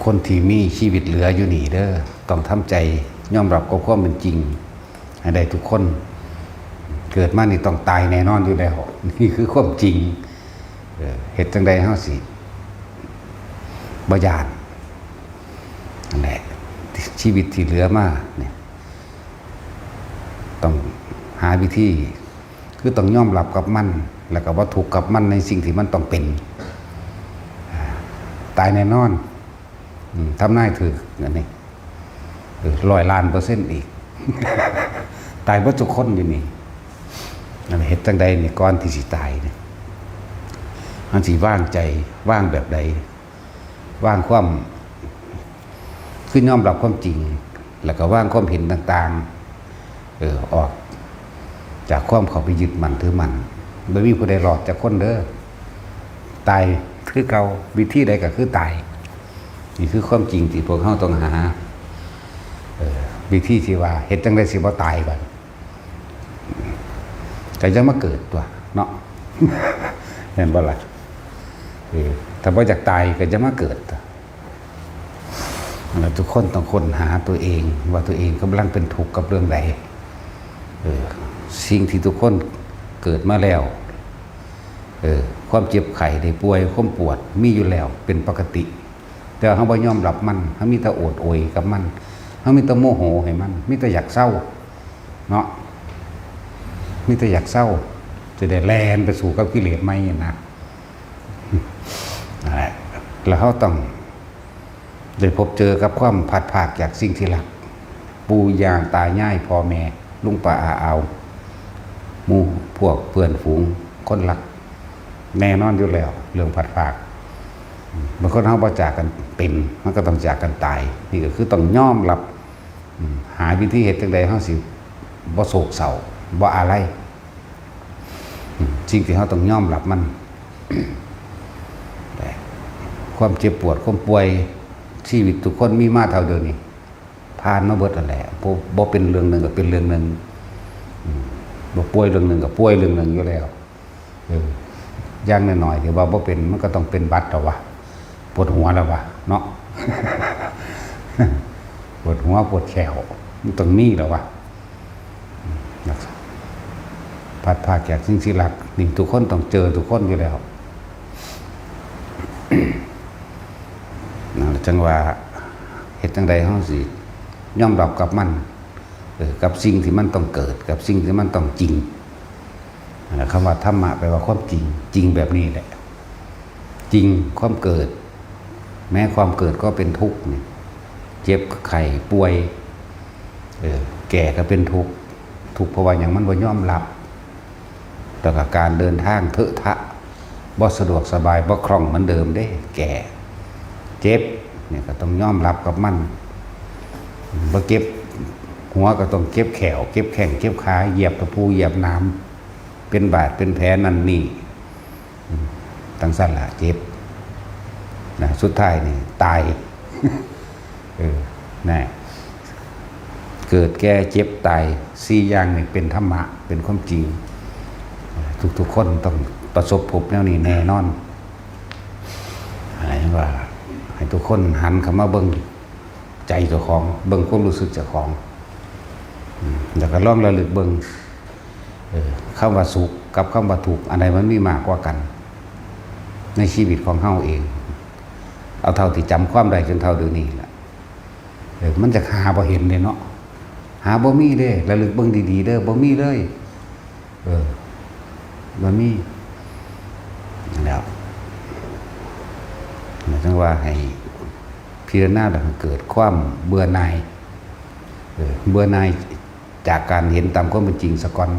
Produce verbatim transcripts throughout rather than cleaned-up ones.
คนที่มีชีวิตเหลืออยู่นี่เด้อ ต้องทำใจยอมรับกับความเป็นจริงให้ได้ทุกคน เกิดมานี่ต้องตายแน่นอนอยู่แล้ว นี่คือความจริง เออ เฮ็ดจั่งใดเฮาสิบ่ย้าน นั่นแหละ ชีวิตที่เหลือมาเนี่ย ต้องหาวิธี คือต้องยอมรับกับมัน แล้วก็บ่ทุกข์กับมันในสิ่งที่มันต้องเป็น อ่า ตายแน่นอน อืม ทำนายถืกอันนี้ เออ ร้อยล้านเปอร์เซ็นต์อีก ตายเบิดทุกคนอยู่นี่ นั่นเฮ็ดจั่งใดนี่ ก่อนที่สิตายนี่ มันสิวางใจ วางแบบใด วางความ คือยอมรับความจริง แล้วก็วางความเห็นต่างๆ เออ ออกจากความเข้าไปยึดมั่นถือมั่น บ่มีผู้ใดรอดจักคนเด้อ ตายคือเก่า วิธีใดก็คือตาย นี่คือความจริงที่พวกเฮาต้องหา เออ วิธีที่ว่าเฮ็ดจั่งใดสิบ่ตายบัด ก็อย่ามาเกิดตั๊วเนาะ แม่นบ่ล่ะ เออ ถ้าบ่อยากตายก็อย่ามาเกิดตั๊ว แล้วทุกคนต้องค้นหาตัวเอง ว่าตัวเองกำลังเป็นทุกข์กับเรื่องใด เออ สิ่งที่ทุกคนเกิดมาแล้ว เออ ความเจ็บไข้ได้ป่วย ความปวดมีอยู่แล้ว เป็นปกติ แต่ว่าเฮาบ่ยอมรับมัน เฮามีแต่โอดโอยกับมัน เฮามีแต่โมโหให้มัน มีแต่อยากเซา เนาะ มีแต่อยากเซา จะได้แล่นไปสู้กับกิเลสใหม่นะ นั่นแหละ แล้วเฮาต้องได้พบเจอกับความพลัดพรากจากสิ่งที่รัก ปู่ย่าตายาย พ่อแม่ ลุงป้าอาอาว หมู่พวกเพื่อนฝูง คนรัก แน่นอนอยู่แล้ว เรื่องพลัดพราก บางคนเฮาบ่จากกันเป็น มันก็ต้องจากกันตาย นี่ก็คือต้องยอมรับ อืม หาวิธีเฮ็ดจั่งใดเฮาสิบ่โศกเศร้า บ่อาลัย อืม สิ่งที่เฮาต้องยอมรับมัน แต่ความเจ็บปวด ความป่วย ชีวิตทุกคนมีมาเท่าเดียวนี้ ผ่านมาเบิดนั่นแหละ บ่ บ่เป็นเรื่องหนึ่งก็เป็นเรื่องหนึ่ง อืม บ่ป่วยเรื่องหนึ่งก็ป่วยเรื่องหนึ่งอยู่แล้ว เออ อย่างน้อยๆ ที่ว่าบ่เป็น มันก็ต้องเป็นหวัดแล้ววะ ปวดหัวแล้ววะ เนาะ ปวดหัวปวดแข้ว มันต้องมีแล้ววะ พลัดพรากจากสิ่งที่รัก นี่ทุกคนต้องเจอทุกคนอยู่แล้ว นั่นแหละ จั่งว่าเฮ็ดจั่งใดเฮาสิยอมรับกับมัน เออ กับสิ่งที่มันต้องเกิด กับสิ่งที่มันต้องจริง นั่นแหละ คำว่าธรรมะแปลว่าความจริง จริงแบบนี้แหละ จริงความเกิด แม้ความเกิดก็เป็นทุกข์นี่ เจ็บไข้ป่วย เออ แก่ก็เป็นทุกข์ ทุกข์เพราะว่าหยัง มันบ่ยอมรับ แล้วก็การเดินทางเถอะทะ บ่สะดวกสบาย บ่คล่องเหมือนเดิมเด้ แก่ เจ็บ เนี่ยก็ต้องยอมรับกับมัน บ่เจ็บหัวก็ต้องเจ็บแข้ว เจ็บแข้ง เจ็บขา เหยียบตะปู เหยียบหนาม เป็นบาดเป็นแผลนั่นนี่ อืม จั่งซั้นล่ะ เจ็บ นะ สุดท้ายนี่ตาย เออ นะ เกิด แก่ เจ็บ ตาย สี่อย่างนี่เป็นธรรมะ เป็นความจริง ทุกๆคนต้องประสบพบแนวนี้แน่นอน ให้ว่า ให้ทุกคนหันเข้ามาเบิ่งใจเจ้าของ เบิ่งความรู้สึกเจ้าของ อืม แล้วก็ลองระลึกเบิ่ง เออ คำว่าสุขกับคำว่าทุกข์ อันใดมันมีมากกว่ากัน ในชีวิตของเฮาเอง เอาเท่าที่จำความได้จนเท่าเดี๋ยวนี้ล่ะ เออ มันจะหาบ่เห็นเด้เนาะ หาบ่มีเด้ ระลึกเบิ่งดีๆ เด้อ บ่มีเลย เออ บ่มี นั่นแหล้ว หมายถึงว่าให้พิจารณาแล้วให้เกิดความเบื่อหน่าย เออ เบื่อหน่ายจากการเห็นตามความเป็นจริงซะก่อน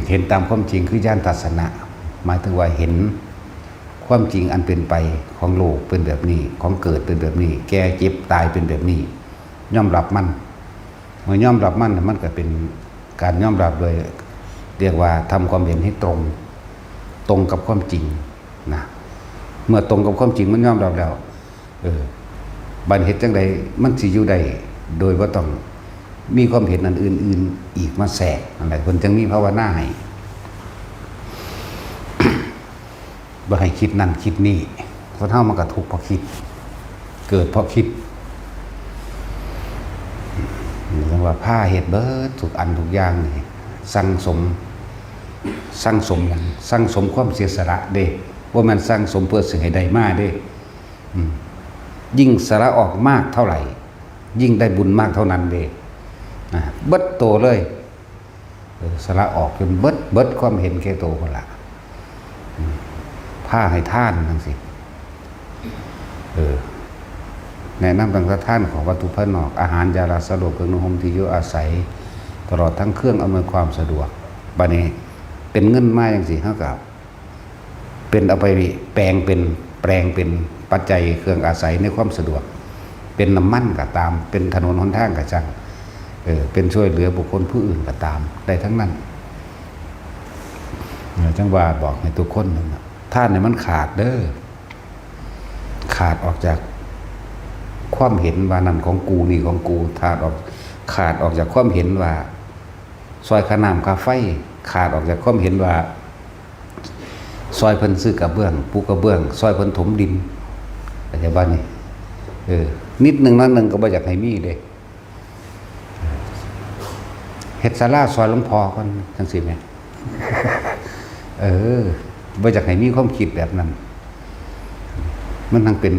เห็นตามความจริงคือญาณทัศนะ หมายถึงว่าเห็นความจริงอันเป็นไปของโลกเป็นแบบนี้ ของเกิดเป็นแบบนี้ แก่เจ็บตายเป็นแบบนี้ ยอมรับมัน เมื่อยอมรับมัน มันก็เป็นการยอมรับโดย เรียกว่าทำความเห็นให้ตรง ตรงกับความจริงนะ เมื่อตรงกับความจริงมันยอมรับแล้ว เออ บัดเฮ็ดจั่งใดมันสิอยู่ได้ โดยบ่ต้องมีความเห็นอันอื่นๆอีกมาแทรก นั่นแหละ เพิ่นจั่งมีภาวนาให้ บ่ให้คิดนั่นคิดนี่ คนเฮามันก็ทุกข์เพราะคิด เกิดเพราะคิด เรียกว่าพาเฮ็ดเบิดทุกอันทุกอย่างนี่ สั่งสม สั่งสมหยัง สั่งสมความเสียสละเด้ บ่แม่นสั่งสมเพื่อสิให้ได้มาเด้ อืม ยิ่งสละออกมากเท่าไหร่ ยิ่งได้บุญมากเท่านั้นเด้ อ่า เบิดโตเลย เออ สละออกจนเบิด เบิดความเห็นแก่โตพุ้นล่ะ อืม พาให้ทานจั่งซี้ เออ แนะนำตั้งแต่ทานของวัตถุภายนอก อาหาร ยารักษาโรค เครื่องนุ่งห่ม ที่อยู่อาศัย ตลอดทั้งเครื่องอำนวยความสะดวก บัดนี้เป็นเงินมาจั่งซี้ เฮาก็ เป็นเอาไปแปลงเป็น แปลงเป็นปัจจัยเครื่องอาศัยในความสะดวก เป็นน้ำมันก็ตาม เป็นถนนหนทางก็ช่าง เออ เป็นช่วยเหลือบุคคลผู้อื่นก็ตาม ได้ทั้งนั้น เออ จั่งว่าบอกให้ทุกคนนั่นน่ะ ทานเนี่ยมันขาดเด้อ ขาดออกจากความเห็นว่านั่นของกู นี่ของกู ขาดออก ขาดออกจากความเห็นว่า ซอยค่าน้ำค่าไฟ ขาดออกจากความเห็นว่า ซอยเพิ่นซื้อกระเบื้อง ปูกระเบื้อง ซอยเพิ่นถมดิน เข้าใจบ่นี่ เออ นิดหนึ่งน้อยหนึ่งก็บ่อยากให้มีเด้ เฮ็ดศาลาซอยหลวงพ่อก่อน จั่งซี้แหม เออ บ่อยากให้มีความคิดแบบนั้น มันทั้งเป็น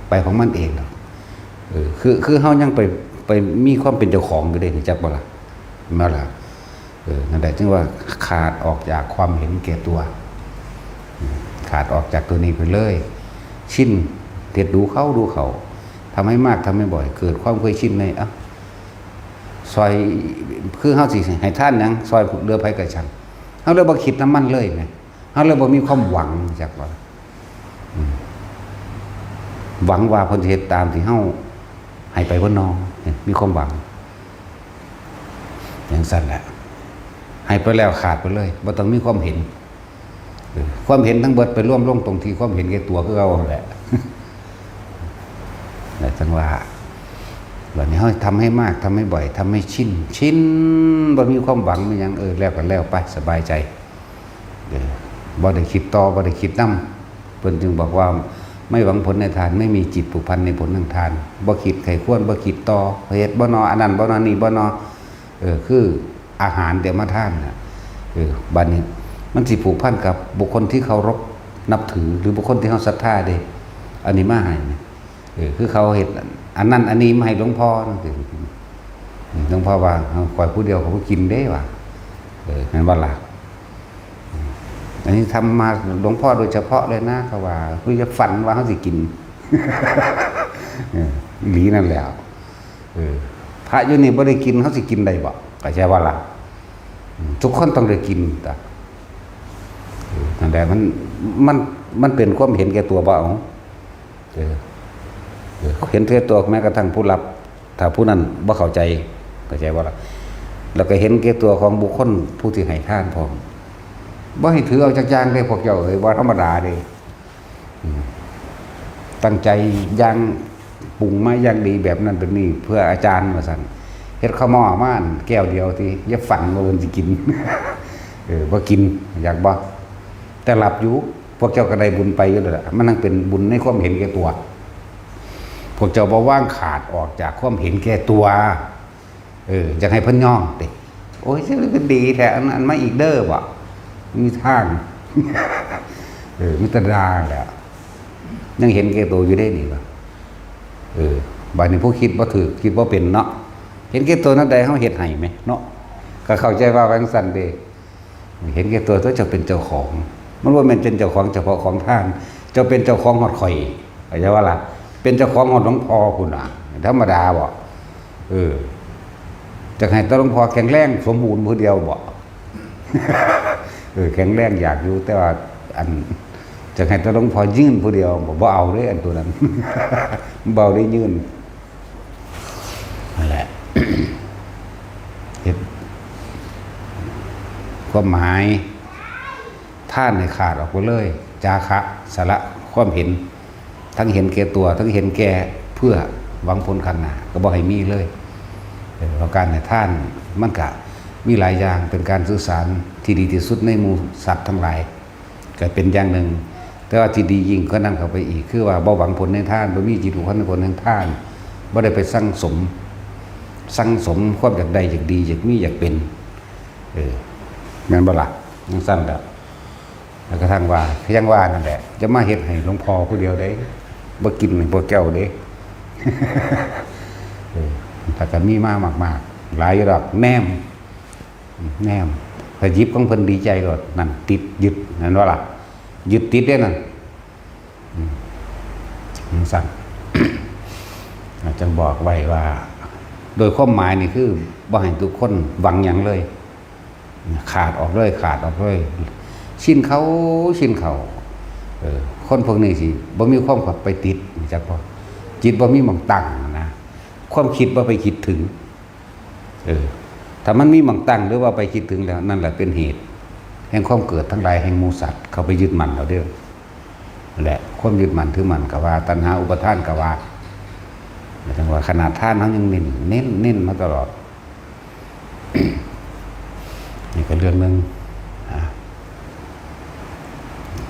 ไปของมันเองดอก เออ คือ คือเฮายังไป ไปมีความเป็นเจ้าของอยู่เด้ รู้จักบ่ล่ะ แม่นบ่ล่ะ เออ นั่นแหละ จึงว่าขาดออกจากความเห็นแก่ตัว อืม ขาดออกจากตัวนี้ไปเลย ชิน เฮ็ดดูเขา ดูเขา ทำให้มาก ทำให้บ่อย เกิดความเคยชินใน เอ้า ซอย คือเฮาสิให้ทานหยัง ซอยเหลือไผก็ช่าง เฮาเลยบ่คิดนำมันเลยแหม เฮาเลยบ่มีความหวัง จักว่า อืม หวังว่าเพิ่นสิเฮ็ดตามที่เฮาให้ไปบ่น้อ มีความหวัง จั่งซั้นแหละ ให้ไปแล้วขาดไปเลย บ่ต้องมีความเห็น เออ ความเห็นทั้งเบิดไปรวมลงตรงที่ความเห็นแก่ตัวคือเก่านั่นแหละ แต่จั่งว่า บัดนี้เฮาทำให้มาก ทำให้บ่อย ทำให้ชิน ชิน บ่มีความหวัง มีหยัง เออ แล้วก็แล้วไป สบายใจ เออ บ่ได้คิดต่อ บ่ได้คิดนำ เพิ่นจึงบอกว่า ไม่หวังผลในทาน ไม่มีจิตผูกพันในผลแห่งทาน บ่คิดใคร่ครวญ บ่คิดต่อ เฮ็ดบ่นอ อันนั้นบ่นอ นี่บ่นอ เออ คืออาหารที่เอามาทานน่ะ เออ บัดนี้มันสิผูกพันกับบุคคลที่เคารพนับถือ หรือบุคคลที่เฮาศรัทธาเด้ อันนี้มาให้นี่ เออ คือเขาเฮ็ดอันนั้นอันนี้มาให้หลวงพ่อจั่งซี้ หลวงพ่อว่า "เอา ข้อยผู้เดียวก็บ่กินเด้" ว่า เออ แม่นบ่ล่ะ อันนี้ทำมาหลวงพ่อโดยเฉพาะเลยนะ เขาว่า คืออย่าฝันว่าเฮาสิกิน เออ อีหลีนั่นแหละ เออ พระอยู่นี่บ่ได้กิน เฮาสิกินได้บ่ เข้าใจบ่ล่ะ อืม ทุกคนต้องได้กิน แต่ เออ นั่นแหละ มัน มัน มันเป็นความเห็นแก่ตัวบ่เอา เออ เออ เห็นแก่ตัวแม้กระทั่งผู้รับ ถ้าผู้นั้นบ่เข้าใจ เข้าใจบ่ล่ะ แล้วก็เห็นแก่ตัวของบุคคลผู้ที่ให้ทานพร้อม บ่ให้ถือเอาจักอย่างเด้พวกเจ้าเอ้ย บ่ธรรมดาเด้ อืม ตั้งใจอย่างปรุงมาอย่างดีแบบนั้นแบบนี้ เพื่ออาจารย์ว่าซั่น เฮ็ดข้าวหม้อมาอันแก้วเดียวติ อย่าฝันว่าเพิ่นสิกิน เออ บ่กิน อยากบ่ แต่หลับอยู่ พวกเจ้าก็ได้บุญไปอยู่แล้วล่ะ มันทั้งเป็นบุญในความเห็นแก่ตัว พวกเจ้าบ่วางขาดออกจากความเห็นแก่ตัว เออ อยากให้เพิ่นยอมติ "โอ้ย สิคือดีแท้ อัน อันมาอีกเด้อ" บ่ มีทาง เออ มีแต่ด่าแหละ ยังเห็นแก่ตัวอยู่เด้นี่ว่า เออ บัดนี้ผู้คิดบ่ถูก คิดบ่เป็นเนาะ เห็นแก่ตัวนั่นใดเฮาเฮ็ดให้แหมเนาะ ก็เข้าใจว่าว่าจั่งซั้นเด้ เห็นแก่ตัวตัวเจ้าเป็นเจ้าของ มันบ่แม่นเป็นเจ้าของเฉพาะของทาน เจ้าเป็นเจ้าของฮอดข้อย เข้าใจบ่ล่ะ เป็นเจ้าของฮอดหลวงพ่อพุ้นน่ะ ธรรมดาบ่ เออ จักให้แต่หลวงพ่อแข็งแรงสมบูรณ์ผู้เดียวบ่ เออ แข็งแรงอยากอยู่ แต่ว่าอัน จักให้แต่หลวงพ่อยืนผู้เดียวบ่ บ่เอาเด้ อันตัวนั้น บ่เอาได้ยืน นั่นแหละ เฮ็ด ความหมาย ทานให้ขาดออกไปเลย จาคะ สละความเห็น ทั้งเห็นแก่ตัว ทั้งเห็นแก่เพื่อหวังผลข้างหน้า ก็บ่ให้มีเลย เออ เพราะการให้ทานมันก็มีหลายอย่าง เป็นการสื่อสารที่ดีที่สุดในหมู่สัตว์ทั้งหลาย ก็เป็นอย่างหนึ่ง แต่ว่าที่ดียิ่งกว่านั้นเข้าไปอีก คือว่าบ่หวังผลแห่งทาน บ่มีจิตผูกพันในผลแห่งทาน บ่ได้ไปสั่งสม สั่งสมความอยากได้ อยากดี อยากมี อยากเป็น เออ แม่นบ่ล่ะ? จั่งซั้นแหละ แล้วกระทั่งว่า คือยังว่านั่นแหละ จะมาเฮ็ดให้หลวงพ่อผู้เดียวเด้ บ่กินให้พวกเจ้าเด้ เออ ถ้าก็มีมามากๆ หลายอยู่ดอก แนม แนม ถ้าหยิบของเพิ่นดีใจโลด นั่นติดยึด แม่นบ่ล่ะ? ยึดติดเด้นั่น อืม จั่งซั้น จั่งบอกไว้ว่า โดยความหมายนี่คือบ่ให้ทุกคนหวังหยังเลย ขาดออกเลย ขาดออกเลย สิ้นเขา สิ้นเขา เออ คนพวกนี้สิบ่มีความไปติด รู้จักบ่? จิตบ่มีหม่องตั้งนะ ความคิดบ่ไปคิดถึง เออ ถ้ามันมีหม่องตั้งหรือว่าไปคิดถึงแล้ว นั่นแหละเป็นเหตุ แห่งความเกิดทั้งหลาย แห่งหมู่สัตว์ เข้าไปยึดมั่นเอาเด้อ และความยึดมั่นถือมั่นก็ว่า ตัณหาอุปาทานก็ว่า หมายถึงว่าขนาดทานเฮายังเน้น เน้น เน้นมาตลอด นี่ก็เรื่องหนึ่ง อ่ะ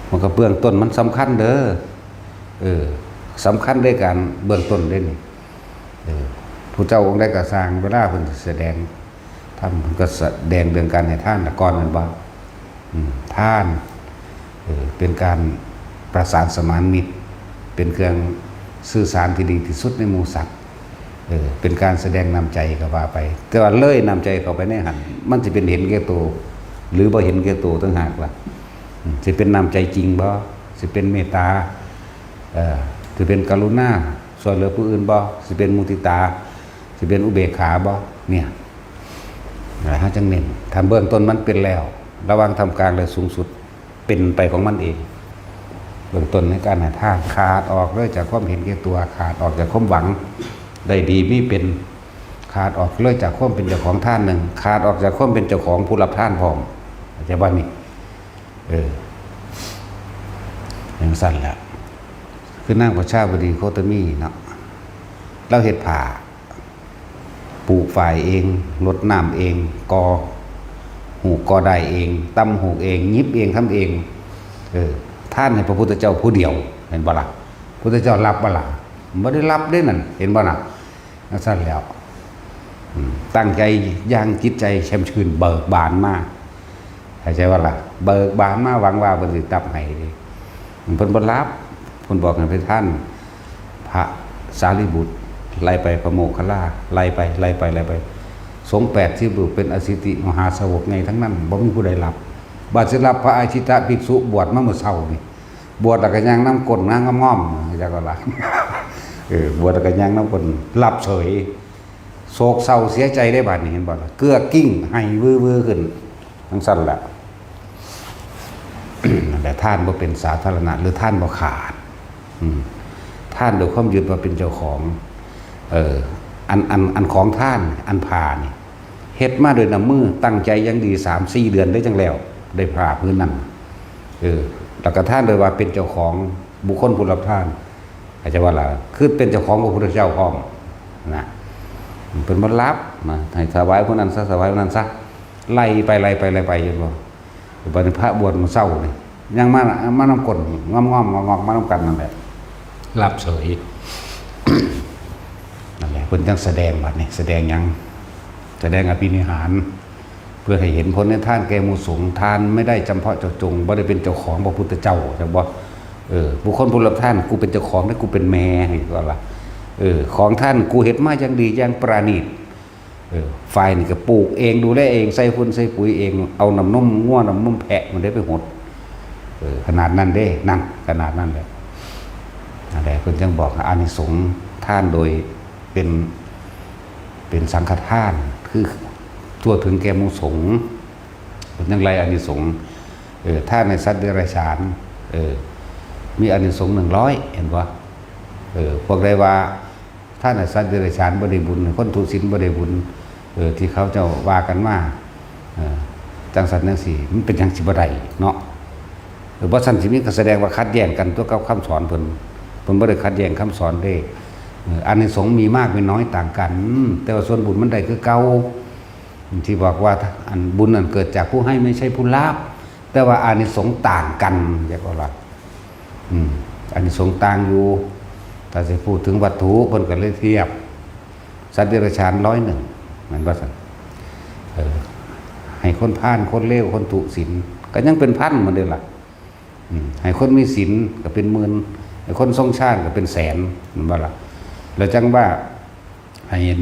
มันก็เบื้องต้นมันสำคัญเด้อ เออ สำคัญด้วยการเบื้องต้นเด้นี่ เออ ผู้เจ้าองค์ใดก็ซ่าง เวลาเพิ่นแสดงธรรม เพิ่นก็แสดงเรื่องการให้ทานละก่อน แม่นบ่? อืม ทาน เออ เป็นการประสานสมานมิตร เป็นเครื่องสื่อสารที่ดีที่สุดในหมู่สัตว์ เออ เป็นการแสดงน้ำใจก็ว่าไป แต่ว่าเลยน้ำใจเข้าไปในหั่น มันสิเป็นเห็นแก่ตัว หรือบ่เห็นแก่ตัวต่างหากล่ะ อืม สิเป็นน้ำใจจริงบ่? สิเป็นเมตตา เออ สิเป็นกรุณา ช่วยเหลือผู้อื่นบ่? สิเป็นมุทิตา สิเป็นอุเบกขาบ่? เนี่ย เฮาจั่งเน้น ถ้าเบื้องต้นมันเป็นแล้ว ระหว่างท่ามกลางและสูงสุด เป็นไปของมันเอง เบื้องต้นในการให้ทาน ขาดออกเลยจากความเห็นแก่ตัว ขาดออกจากความหวังได้ดีมีเป็น ขาดออกเลยจากความเป็นเจ้าของทานหนึ่ง ขาดออกจากความเป็นเจ้าของผู้รับทานพร้อม เข้าใจบ่นี่? เออ จั่งซั้นแหละ คือนางประชาวดีโคตมีเนาะ ลาวเฮ็ดผ้า ปลูกฝ้ายเอง รดน้ำเอง ก่อฮูกก่อด้ายเอง ตำฮูกเอง หยิบเอง ทำเอง เออ ทานให้พระพุทธเจ้าผู้เดียว เห็นบ่ล่ะ? พุทธเจ้ารับบ่ล่ะ? บ่ได้รับเด้นั่น เห็นบ่น่ะ? จั่งซั้นแล้ว อืม ตั้งใจอย่างจิตใจแช่มชื่นเบิกบานมา เข้าใจบ่ล่ะ? เบิกบานมาหวังว่าเพิ่นสิตับให้เด้ เพิ่นบ่รับ เพิ่นบอกให้ไปทานพระสารีบุตร ไล่ไปพระโมคคัลลา ไล่ไป ไล่ไป ไล่ไป สงฆ์แปดสิบรูปเป็นอสิติมหาสาวกใหญ่ทั้งนั้น บ่มีผู้ใดรับ บาดสิรับพระอาชิตะภิกษุบวชมาเมื่อเช้านี่ บวชแล้วก็ย่างนำก้นนางงอมๆ จั่งก็ล่ะ เออ บวชแล้วก็ย่างนำก้น รับเฉย โศกเศร้าเสียใจได้บาดนี้ เห็นบ่ล่ะ? เกือกกิ้ง ไห้วื้อๆ ขึ้น จั่งซั้นแหละ นั่นแหละ ทานบ่เป็นสาธารณะ หรือทานบ่ขาด อืม ทานด้วยความยึดว่าเป็นเจ้าของ เออ อัน อัน อันของทาน อันผ้านี่ เฮ็ดมาด้วยน้ำมือ ตั้งใจอย่างดี สามสี่เดือนได้จั่งแล้ว ได้ผ้าผืนนั้น เออ แล้วก็ทานโดยว่าเป็นเจ้าของบุคคลผู้รับทาน เข้าใจบ่ล่ะ คือเป็นเจ้าของพระพุทธเจ้าพร้อมนะ เพิ่นบ่รับนะ ให้ถวายผู้นั้นซะ ถวายผู้นั้นซะ ไล่ไป ไล่ไป ไล่ไป เห็นบ่? บัดนี้พระบวชมื้อเช้านี่ ยังมา มานำก้น งอมๆ งอกๆ มานำกันนั่นแหละ รับเฉย นั่นแหละ เพิ่นจั่งแสดงบัดนี้ แสดงหยัง? แสดงอภินิหาร เพื่อให้เห็นผลในทานแก่หมู่สงฆ์ ทานไม่ได้จำเพาะเจาะจง บ่ได้เป็นเจ้าของพระพุทธเจ้า จั่งบ่ เออ บุคคลผู้รับทาน กูเป็นเจ้าของ และกูเป็นแม่ นี่ก็ว่า เออ ของทานกูเฮ็ดมาอย่างดี อย่างประณีต เออ ฝ้ายนี่ก็ปลูกเอง ดูแลเอง ใส่ฝุ่นใส่ปุ๋ยเอง เอาน้ำนมงัว น้ำนมแพะมันได้ไปหด เออ ขนาดนั้นเด้ นั่น ขนาดนั้นแหละ นั่นแหละ เพิ่นจั่งบอกอานิสงส์ทานโดยเป็น เป็นสังฆทาน คือทั่วถึงแก่หมู่สงฆ์ เพิ่นจั่งไล่อานิสงส์ เออ ทานให้สัตว์เดรัจฉาน เออ มีอานิสงส์หนึ่งร้อย เห็นบ่? เออ พวกใดว่า ทานให้สัตว์เดรัจฉานบ่ได้บุญ คนทุศีลบ่ได้บุญ เออ ที่เขาเจ้าว่ากันมา เออ จั่งซั้นจั่งซี้ มันเป็นหยังสิบ่ได้เนาะ เออ บ่ซั้นสิมีก็แสดงว่าขัดแย้งกันตัวกับคำสอนเพิ่น เพิ่นบ่ได้ขัดแย้งคำสอนเด้ เออ อานิสงส์มีมากมีน้อยต่างกัน แต่ว่าส่วนบุญมันได้คือเก่า ที่บอกว่าอันบุญนั้นเกิดจากผู้ให้ไม่ใช่ผู้รับ แต่ว่าอานิสงส์ต่างกัน เรียกว่า เอ อืม อานิสงส์ต่างอยู่ ถ้าสิพูดถึงวัตถุ เพิ่นก็เลยเทียบ สัตว์เดรัจฉานร้อยหนึ่ง แม่นบ่ซั่น เออ ให้คนพาล คนเลว คนทุศีล ก็ยังเป็นพันเหมือนเดิมล่ะ อืม ให้คนมีศีลก็เป็นหมื่น ให้คนทรงฌานก็เป็นแสน แม่นบ่ล่ะ แล้วจั่งว่า ให้เห็น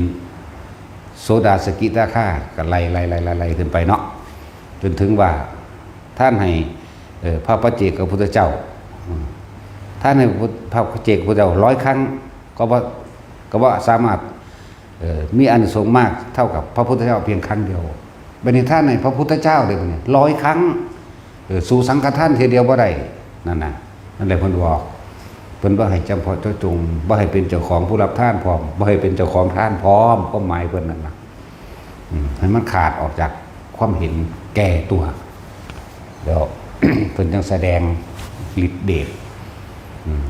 โสดาสกิทาคา ก็ไล่ ไล่ ไล่ ไล่ ไล่ขึ้นไปเนาะ จนถึงว่า ท่านให้ เอ่อ พระปัจเจกพุทธเจ้า อืม ท่านให้พระปัจเจกพุทธเจ้าร้อยครั้ง ก็บ่ ก็บ่สามารถ เอ่อ มีอานิสงส์มากเท่ากับพระพุทธเจ้าเพียงครั้งเดียว บัดนี้ท่านให้พระพุทธเจ้าเลยบัดนี้ ร้อยครั้ง เออ สู้สังฆทานเทื่อเดียวบ่ได้ นั่นน่ะ นั่นแหละเพิ่นบอก เพิ่นบ่ให้จำเพาะเจาะจง บ่ให้เป็นเจ้าของผู้รับทานพร้อม บ่ให้เป็นเจ้าของทานพร้อม ความหมายเพิ่นนั่นน่ะ อืม ให้มันขาดออกจากความเห็นแก่ตัว แล้ว เพิ่นจั่งแสดงฤทธิ์เดช อืม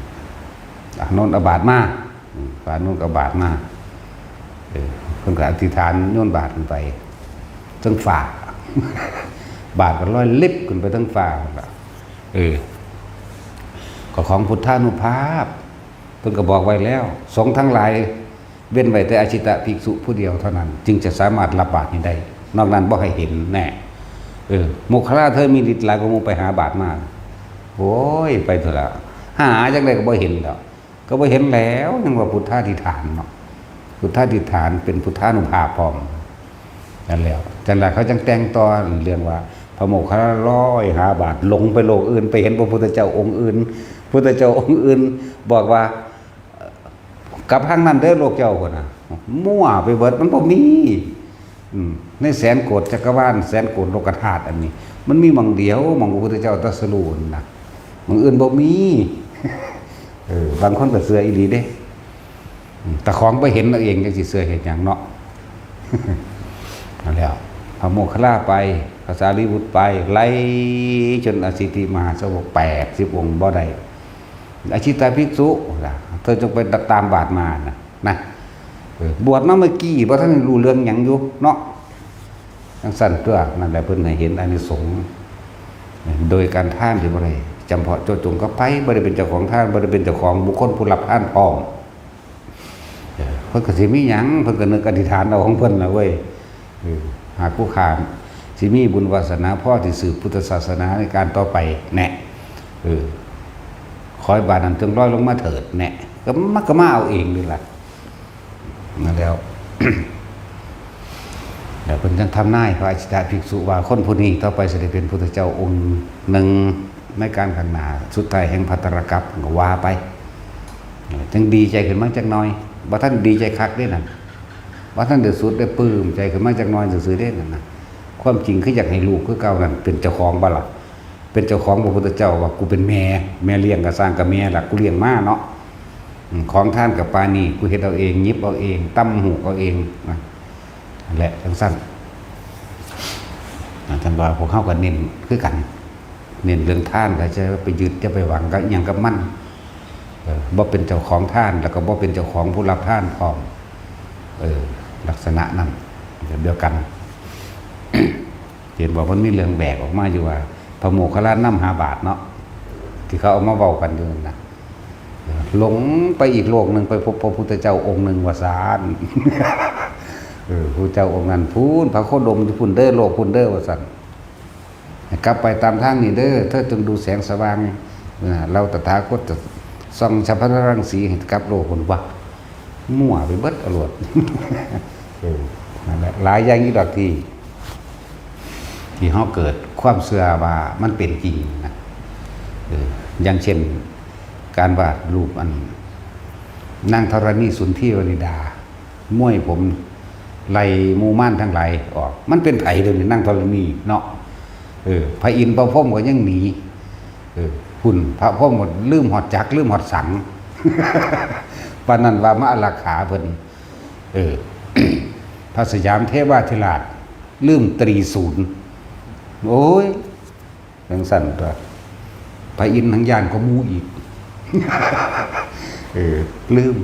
อานนท์เอาบาตรมา อืม พระอานนท์ก็เอาบาตรมา เออ เพิ่นก็อธิษฐานโยนบาตรขึ้นไปเทิงฟ้า บาตรก็ลอยลิบขึ้นไปเทิงฟ้า เออ ก็ของพุทธานุภาพ เพิ่นก็บอกไว้แล้ว สงฆ์ทั้งหลาย เว้นไว้แต่อาชิตะภิกษุผู้เดียวเท่านั้น จึงจะสามารถรับบาตรนี้ได้ นอกนั้นบ่ให้เห็นแน่ เออ โมคคัลลาเธอมีฤทธิ์หลายกว่าหมู่ ไปหาบาตรมา โอ้ย ไปเถอะละ หาจั่งใดก็บ่เห็นแล้ว ก็บ่เห็นแล้ว ยังว่าพุทธาธิษฐานเนาะ พุทธาธิษฐานเป็นพุทธานุภาพพร้อม นั่นแหละ จั่งใดเขาจั่งแต่งต่อเรื่องว่า พระโมคคัลลาลอยหาบาตร หลงไปโลกอื่น ไปเห็นพระพุทธเจ้าองค์อื่น พุทธเจ้าองค์อื่น บอกว่า กลับทางนั้นเด้อโลกเจ้าพุ่นน่ะ มั่วไปเบิด มันบ่มี อืม ในแสนโกฏจักรวาล แสนโกฏโลกธาตุอันนี้ มันมีหม่องเดียว หม่องพระพุทธเจ้าตรัสรู้นั่นน่ะ หม่องอื่นบ่มี เออ บางคนก็เชื่ออีหลีเด้ อืม แต่ของบ่เห็นเอาเองจั่งสิเชื่อเฮ็ดหยังเนาะ นั่นแหละ พระโมคคัลลาไป พระสารีบุตรไป ไล่จนอสิทธิมหาสาวกแปดสิบองค์บ่ได้ อาชิตาภิกษุ เธอจงไปตามบาตรมานะ นะ เออ บวชมาเมื่อกี้ บ่ทันรู้เรื่องหยังอยู่เนาะ จั่งซั่นตัว นั่นแหละเพิ่นให้เห็นอานิสงส์ โดยการทานที่บ่ได้จำเพาะเจาะจงกับไผ บ่ได้เป็นเจ้าของทาน บ่ได้เป็นเจ้าของบุคคลผู้รับทานพร้อม เออ เพิ่นก็สิมีหยัง เพิ่นก็นึกอธิษฐานเอาของเพิ่นน่ะเว้ย เออ หากผู้ข้าสิมีบุญวาสนาพอที่สืบพุทธศาสนาในการต่อไปแน่ เออ ขอให้บาตรนั้นจงลอยลงมาเถิดแน่ ก็มา ก็มาเอาเองนี่ล่ะ นั่นแล้ว แล้วเพิ่นจั่งทำนายพระอาชิตะภิกษุว่า คนผู้นี้ต่อไปสิได้เป็นพุทธเจ้าองค์หนึ่งในการข้างหน้า สุดท้ายแห่งภัทรกัปปะ ก็ว่าไป จั่งดีใจขึ้นมาจักหน่อย บ่ทันดีใจคักเด้นั่น บ่ทันได้สุดได้ปลื้มใจขึ้นมาจักหน่อยซื่อๆเด้นั่นน่ะ ความจริงคืออยากให้ลูกคือเก่านั่นเป็นเจ้าของบ่ล่ะ เป็นเจ้าของ พระพุทธเจ้าว่า กูเป็นแม่ แม่เลี้ยงก็ซ่างกับแม่ล่ะ กูเลี้ยงมาเนาะ อืม ของทานกับปานนี้ กูเฮ็ดเอาเอง หยิบเอาเอง ตำหูกเอาเองนะ นั่นแหละ จั่งซั่น อ่า ท่านว่าพวกเฮาก็เน้นคือกัน เน้นเรื่องทาน ก็จะไปยึด จะไปหวังกับอิหยังกับมัน เออ บ่เป็นเจ้าของทาน แล้วก็บ่เป็นเจ้าของผู้รับทานพร้อม เออ ลักษณะนั้น แบบเดียวกัน เห็นบอกมันมีเรื่องแปลกออกมาอยู่ว่า พระโมคคัลลานำหาบาตรเนาะ ที่เขาเอามาเว้ากันอยู่นั่นน่ะ หลงไปอีกโลกหนึ่ง ไปพบพระพุทธเจ้าองค์หนึ่งว่าซาน เออ พระเจ้าองค์นั้นพู้น พระโคดมอยู่พู้นเด้อ โลกพู้นเด้อว่าซั่น ให้กลับไปตามทางนี้เด้อ เธอจงดูแสงสว่าง เออ เราตถาคตจะส่องฉัพพะรังสีให้กลับโลกพู้นว่า มั่วไปเบิดอรวด เออ นั่นแหละ หลายอย่างอีกดอกที่ ที่เฮาเกิดความเชื่อว่ามันเป็นจริงนะ เออ อย่างเช่น การวาดรูปอัน นางธรณีสุนทรีวนิดา มวยผมไล่หมู่มารทั้งหลายออก มันเป็นไผเดี๋ยวนี้ นางธรณีเนาะ เออ พระอินทร์พระพรหมก็ยังหนี เออ พุ้น พระพรหมก็ลืมฮอดจักร ลืมฮอดสัง ปานนั้นว่ามาอารักขาเพิ่น เออ พระสยามเทวาธิราช ลืมตรีศูนย์ โอ้ย จั่งซั่นตัว พระอินทร์ทั้งย่านก็หมู่อีก เออ ลืม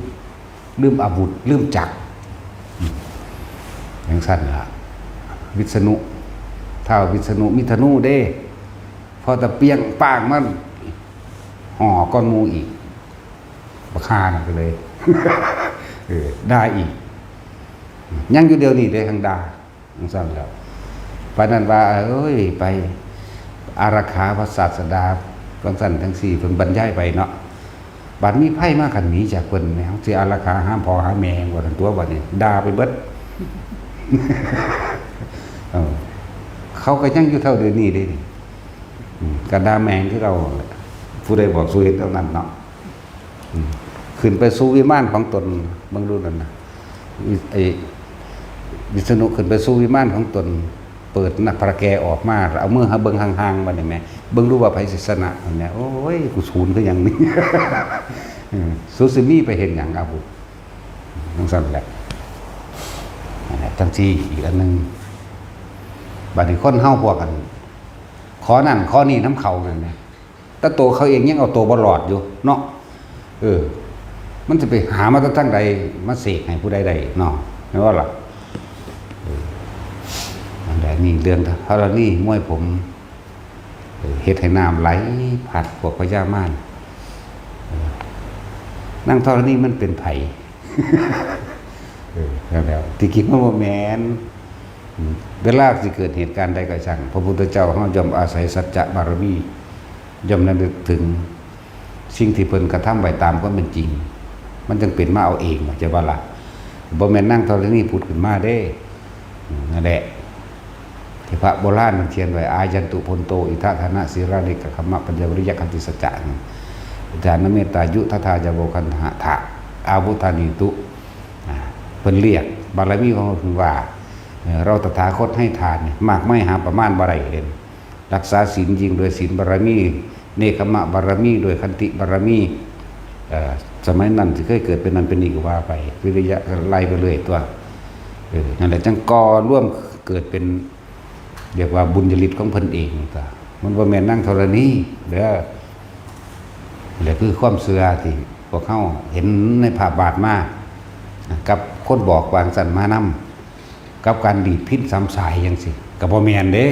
ลืมอาวุธ ลืมจักร อืม จั่งซั่นล่ะ วิษณุ ท้าววิษณุมีธนูเด้ พอตะเปียงป้างมัน ฮ ห่อก้อนหมู่อีก บักห่านั่นก็เลย เออด่าอีก ยังอยู่เดี๋ยวนี้เด้ ทั้งด่าจั่งซั่นแหล้ว ปานนั้นว่า เอ้ย ไปอารักขาพระศาสดา จั่งซั่นจั่งซี้ เพิ่นบรรยายไปเนาะ บัดมีไผมา คันหนีจากเพิ่นแหม สิอารักขาหาพ่อหาแม่ว่าซั่นตั๊ว บัดนี้ด่าไปเบิด เออ เขาก็ยังอยู่เท่าเดี๋ยวนี้เด้นี่ อืม ก็ด่าแม่งคือเก่าแหละ ผู้ใดบอกสู่เฮ็ดเท่านั้นเนาะ อืม ขึ้นไปสู่วิมานของตน เบิ่งดูนั่นน่ะ วิ- ไอ้วิษณุขึ้นไปสู่วิมานของตน เปิดหน้าผาแกออกมา เอามือหาเบิ่งห่างๆ บัดนี้แหม เบิ่งดูว่าไผสิชนะ นั่นแหละ โอ้ย กูสูนคือหยังนี่ อืม สุสิมีไปเห็นหยัง อาบุ จั่งซั่นแหละ นั่นแหละ จั่งซี่อีกอันหนึ่ง บัดนี้คนเฮาพวกกัน ขอนั่นขอนี่นำเขานั่นแหม แต่ตัวเขาเองยังเอาตัวบ่รอดอยู่เนาะ เออ มันจะไปหามาจากทางใด มาเสกให้ผู้ใดได้เนาะ แม่นบ่ล่ะ เออ นั่นแหละ นี่เรื่องธรณีมวยผม เออ เฮ็ดให้น้ำไหลพัดพวกพญามาร เออ นางธรณีมันเป็นไผ เออ นั่นแหละ ที่จริงมันบ่แม่น อืม เวลาสิเกิดเหตุการณ์ใดก็ช่าง พระพุทธเจ้าเฮาย่อมอาศัยสัจจะบารมี ย่อมระลึกถึงสิ่งที่เพิ่นกระทำไว้ตามความเป็นจริง มันจั่งเป็นมาเอาเอง เข้าใจบ่ล่ะ บ่แม่นนางธรณีผุดขึ้นมาเด้ อืม นั่นแหละ ที่พระโบราณมันเขียนไว้ อายันตุพลโต อิทธาทานะสีลานิกขมะปัญญาวิริยะขันติสัจจะ ทานเมตตายุทธาทายาโวคันหะทะ อาวุธานีตุ อ่า เพิ่นเรียกบารมีของเพิ่นว่า เอ่อ เราตถาคตให้ทานเนี่ยมากมายหาประมาณบ่ได้เลย รักษาศีลยิ่งด้วยศีลบารมี เนกขมะบารมีด้วยขันติบารมี เอ่อ สมัยนั้นที่เคยเกิดเป็นนั่นเป็นนี่ก็ว่าไป วิริยะก็ไล่ไปเรื่อยตั๊ว เออ นั่นแหละจั่งก่อร่วมเกิดเป็น เรียกว่าบุญญาฤทธิ์ของเพิ่นเองตั๊ว มันบ่แม่นนางธรณีเด้อ นี่แหละคือความเชื่อที่พวกเฮาเห็นในภาพวาดมา กับคนบอกวางสันมานำ กับการดีดพิณสามสายจั่งซี้ ก็บ่แม่นเด้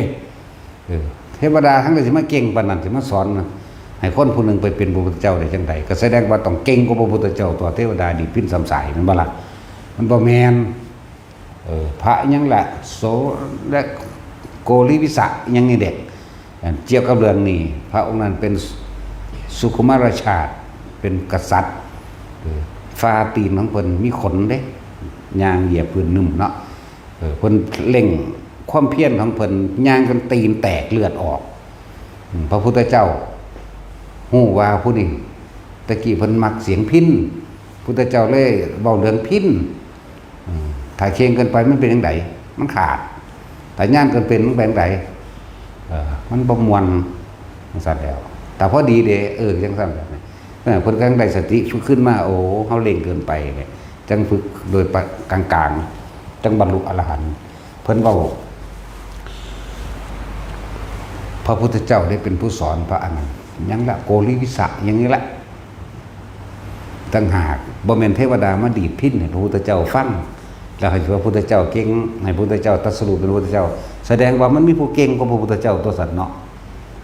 เออ เทวดาทั้งหลายสิมาเก่งปานนั้น สิมาสอนให้คนผู้หนึ่งไปเป็นพระพุทธเจ้าได้จั่งใด ก็แสดงว่าต้องเก่งกว่าพระพุทธเจ้าตั๊ว เทวดาดีดพิณสามสาย แม่นบ่ล่ะ มันบ่แม่น เออ พระหยังล่ะ โส และโกริวิสะหยังนี่เด้ อันเกี่ยวกับเรื่องนี้ พระองค์นั้นเป็นสุขุมารชาติ เป็นกษัตริย์ เออ ฝ่าตีนของเพิ่นมีขนเด้ ย่างเหยียบพื้นนุ่มเนาะ เออ เพิ่นเร่งความเพียรของเพิ่น ย่างจนตีนแตกเลือดออก อืม พระพุทธเจ้าฮู้ว่าผู้นี้ ตะกี้เพิ่นมักเสียงพิณ พุทธเจ้าเลยเว้าเรื่องพิณ อืม ถ้าเข่งเกินไปมันเป็นจั่งใด มันขาด ถ้าย่านเกินไปมันเป็นจั่งใด เออ มันบ่ม่วน จั่งซั่นแหล้ว แต่พอดีเด้ เออ จั่งซั่นแหละ เออ เพิ่นก็จั่งได้สติขึ้นมา โอ้ เฮาเร่งเกินไปเนี่ย จั่งฝึกโดยปะ- กลางๆ จั่งบรรลุอรหันต์ เพิ่นเว้า พระพุทธเจ้าได้เป็นผู้สอนพระอานนท์ หยังละ โกริวิสะ หยังนี่ละ ต่างหาก บ่แม่นเทวดามาดีดพิณให้พระพุทธเจ้าฟัง แล้วให้พระพุทธเจ้าเก่ง ให้พระพุทธเจ้าตรัสรู้เป็นพระพุทธเจ้า แสดงว่ามันมีผู้เก่งกว่าพระพุทธเจ้าตั๊วซั่นเนาะ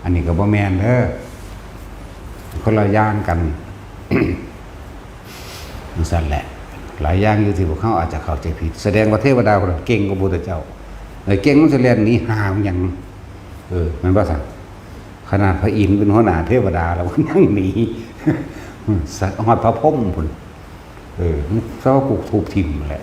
อันนี้ก็บ่แม่นเด้อ คนละอย่างกัน จั่งซั่นแหละ หลายอย่างอยู่ที่พวกเขาอาจจะเข้าใจผิด แสดงว่าเทวดาคนนั้นเก่งกว่าพระพุทธเจ้า เออ เก่งมันสิแล่นหนีห่ามันหยัง เออ แม่นบ่ซั่น ขนาดพระอินทร์เป็นหัวหน้าเทวดาแล้วมันยังหนี ฮอดพระพรหมพุ้น เออ มันเจ้ากูทุบทิ่มแหละ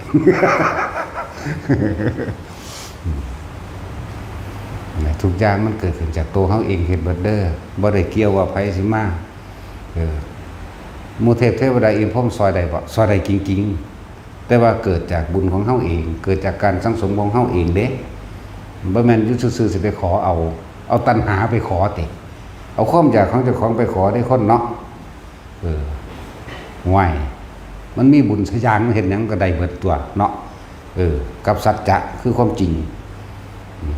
ทุกอย่างมันเกิดขึ้นจากตัวเฮาเองเฮ็ดเบิดเด้อ บ่ได้เกี่ยวว่าไผสิมา เออ หมู่เทพเทวดาอินทร์พรหมซอยได้บ่ ซอยได้จริงๆ แต่ว่าเกิดจากบุญของเฮาเอง เกิดจากการสั่งสมของเฮาเองเด้ บ่แม่นอยู่ซื่อๆสิไปขอเอา เอาตัณหาไปขอติ เอาความอยากของเจ้าของไปขอเด้คนเนาะ เออ ห่วย มันมีบุญสักอย่างมันเฮ็ดหยังก็ได้เบิดตั๊วเนาะ เออ กับสัจจะคือความจริง อืม